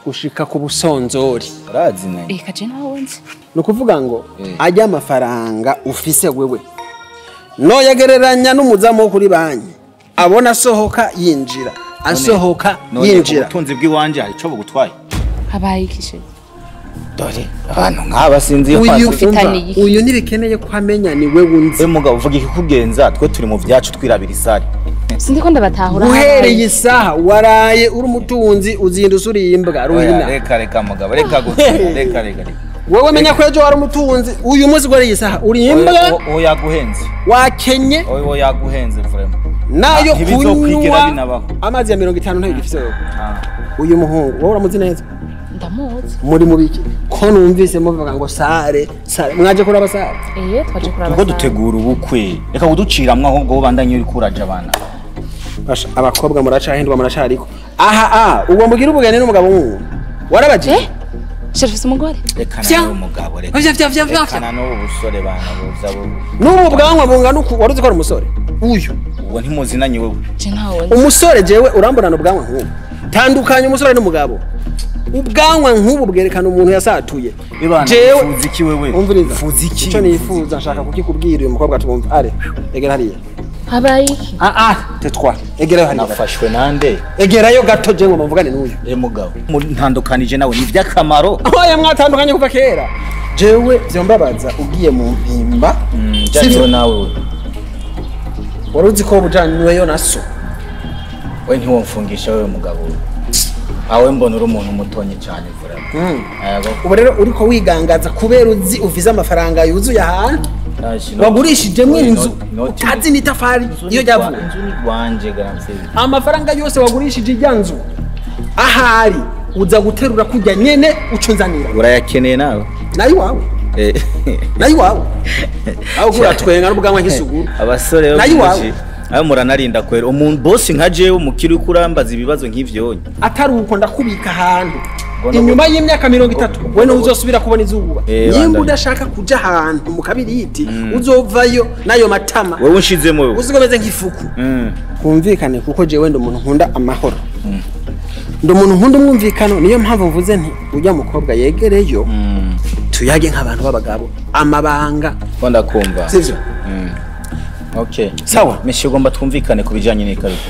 gushika ku busonzori. Urazinanye. Kaje ntawonze. Nukuvuga ngo ajya amafaranga ufise wewe. No yagereranya n'umuzamu wo kuri banki. Abona asohoka yinjira. Asohoka yinjira. Ubutunzi bw'iwanje hari ico bugutwaye. Habaye iki? Dore abantu nk'aba sinzi yo uyu ntibikeneye ko amenya ni we wunze. Mugabo uvuga ikikugenza twe turi mu vyacu twirabira isari. Sindi ko ndabatahura. Uhereye isaha waraye uri umutunzi uzinda usuriye imbwa ruhina. Reka reka mugabo reka gutya reka reka. Wewe menya ko ejo wari umutunzi uyu munsi gwereye isaha uri imbwa. Oya yaguhenze. Wakenye. Oya yaguhenze vraiment. Nayo kunywa amazi ya 50 ntayo gifise wewe. Uyu muhungu wowe uramuzi neza? Ndamuzi. Muri mubiki ko numvise muvuga ngo sare sare mwaje kuraba sare? Twaje kuraba. Tuko dutegura ubukwe. Reka kuduciramwe ahubwo ubandanye uri kuraje abana. Basha abakobwa muracahendwa muracariko. Aha ubwo mugira ubugeni n'umugabo w'uwo. Warabaje? Sheriff umugore. Reka nawe umugabo reka. Vya. Reka n'ubu busore bana buza bo. N'ubu bwanwa bungana uku waruzi ko ari umusore. Uyu ubwo ntimuzinanye wewe. Umusore jewe urambonana ubwanwa nk'ubu. Tandukanye umusore n'umugabo. Ubwanwa nk'ubu bwerekana umuntu yasatuye. Jewe ufuza iki wewe? Ufuza iki? Ico nifuza nshaka kukikubwira uyu mukobwa tumva. Are, egera hariya. Habaye iki? Tetwa. Egerayo hariya. Nafashwe nande? Egerayo gato je ngo mvugane n'uyu. Mugabo. Ntandukanije nawe ni vy'akamaro. Oya mwatandukanye kuva kera. Jewe vyombabaza ugiye mu mpimba. Sivyo nawe. Waruzi ko bujanyweyo na so. We ntiwomfungisha wewe mugabo. Awe mbona uri umuntu mutonye cyane vura. Ubu rero uriko wigangaza kubera uzi uvize amafaranga yuzuye ahantu. Wagurishijemo inzu utazi n'itafari iyo ryavuye. Inzu ni gwanje garanti. Amafaranga yose wagurishije ijya nzu ahari uza guterura kujya nyene ucunzanira. Urayakeneye nawe? Nayo iwawe. Nayo iwawe. Aho kuratwenga n'ubwanwa nk'isuguru. Abasore nayo iwawe. Ayo muranarinda kwera umuntu boss nka jewe umukiri kurambaza ibibazo nk'ivyo. Atari uko ndakubika ahantu. Inyuma y'imyaka 30 we no uzosubira kubona izuba. Nimba udashaka kuja ahantu mu kabiriti uzovayo nayo matama. Wewe unshizemo wewe. Uzigomeze nk'ifuku. Kumvikane kuko jewe ndo umuntu nkunda amahoro. Ndo umuntu nkunda umwumvikano niyo mpamvu mvuze nti ujya mukobwa yegereyo. Tuyage nk'abantu b'abagabo amabanga. Ko ndakumva. Sivyo? Okay. Sawa. Meshe ugomba twumvikane kubijanye n'ikarito.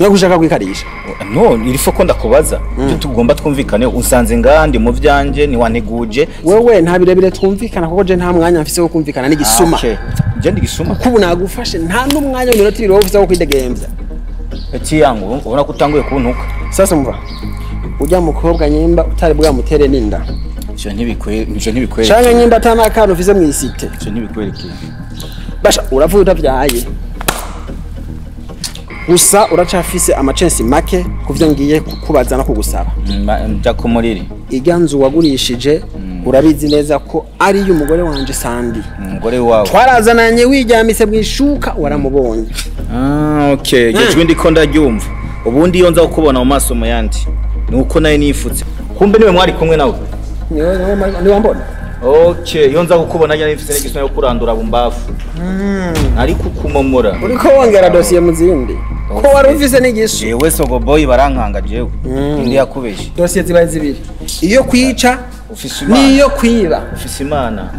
No gushaka kwikarisha. No, irifo ko ndakubaza. Cyo tugomba twumvikane usanze ngandi mu vyanje ni wanteguje. Wewe nta birebire twumvikana kuko je nta mwanya mfise wo kumvikana n'igisuma. Okay. Je ndi gisuma. Kuko nagufashe nta n'umwanya w'iminota ibiri wowe ufise wo kwidegemvya. Eti yangu ubona ko utanguye kuntuka. Sasa mva. Ujya mukobwa nyimba utari bwamutere ninda. Ivyo ntibikwe, ivyo ntibikwereke. Canke nyimba atana ufise mw'isite. Ivyo ntibikwereke. Basha uravuye utavyaye. Gusa uracafise amacensi make kuvyo ngiye kukubaza no kugusaba. Nja kumuriri. Irya nzu wagurishije urabizi neza ko ari y'umugore wanje Sandi. Umugore wawe. Twarazananye wijyamise mwishuka waramubonye. Okay, gejwe ndiko ndaryumva. Ubundi iyo nza kukubona mu maso mu yandi. Nuko naye nifutse. Kumbe niwe mwari kumwe nawe. Niwe wambona. Okay, iyo nza kukubona njya nifise n'igisona yo kurandura bumbafu. Ariko kumomora. Uriko wongera dosiye mu zindi. Ko wari ufise n'igisu. Jewe sogo boy barankanga jewe. Indi yakubeshe. Dosiye zibaye zibiri. Iyo kwica ufise imana. Niyo kwiba. Ufise imana.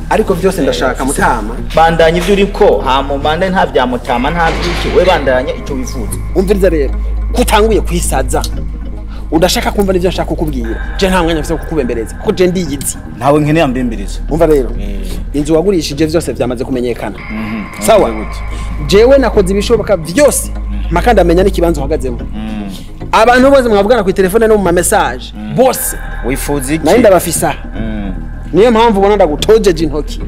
Ariko byose ndashaka mutama. Bandanya ivyo uriko, hamo mande nta vya mutama nta vyiki. We bandanya ico wifuza. Umviriza rero. Kutanguye kwisaza. Udashaka kumva nivyo nshaka kukubwira. Je nta mwanya mfise wo kukubembereza kuko je ndiyizi. Ntawe nkeneye ambembereza. Umva rero. Inzu wagurishije vyose vyamaze kumenyekana. Sawa. Jewe nakoze ibishoboka vyose. Makanda amenya n'ikibanzo uhagazemo. Abantu bose mwavugana ku telefone no mu ma message bose wifuza iki? Nari ndabafisa. Niyo mpamvu ubona ndagutojeje intoki.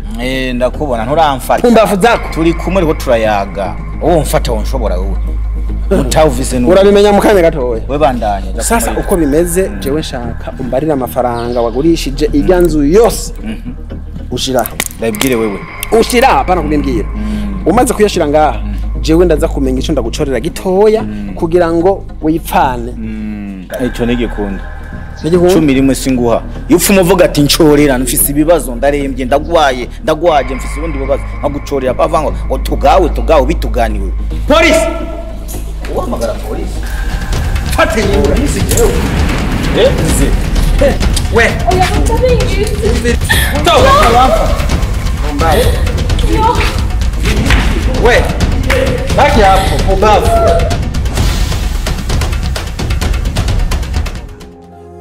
Ndakubona nturamfata. Pumbafu zako. Turi kumwe riko turayaga. Wowe mfata wonshobora wowe. Mutawuvise nuko. Urabimenya mu kanya gatoya. We bandanye. Sasa uko bimeze jewe nshaka umbarira amafaranga wagurishije irya nzu yose. Ushira. Ndabwire wewe. Ushira hapana kubimbwira. Umaze kuyashira ngaha jewe ndaza kumenya ico ndagucorera gitoya kugira ngo wipfane. Ico nigikunda. 11 singuha. Iyo upfuma uvuga ati ncorera mfise ibibazo ndarembye ndagwaye ndagwaje mfise ubundi bibazo nkagucorera bavanga ngo tugawe tugawe bituganiwe. Polisi. Uhamagara polisi. Fate polisi jewe. Nze. We. Oya ndabingize. We. Baki hapo pumbavu.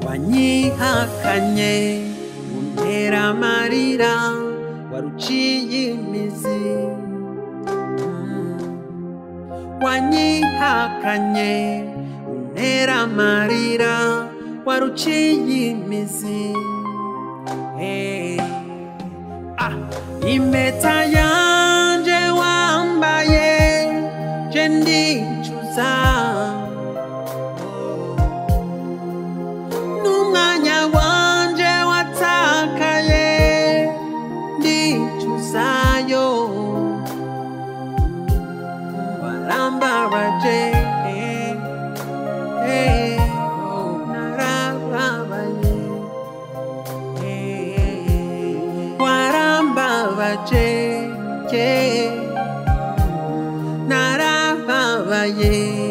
Wanyihakanye untera amarira waruciye imizi. Wanyihakanye untera amarira waruciye imizi. Hey. Ah, impeta yanje wambaye je ndicuza n'umwanya wanje watakaye ndicuzayo warambabaje narababaye warambabaje narababaye.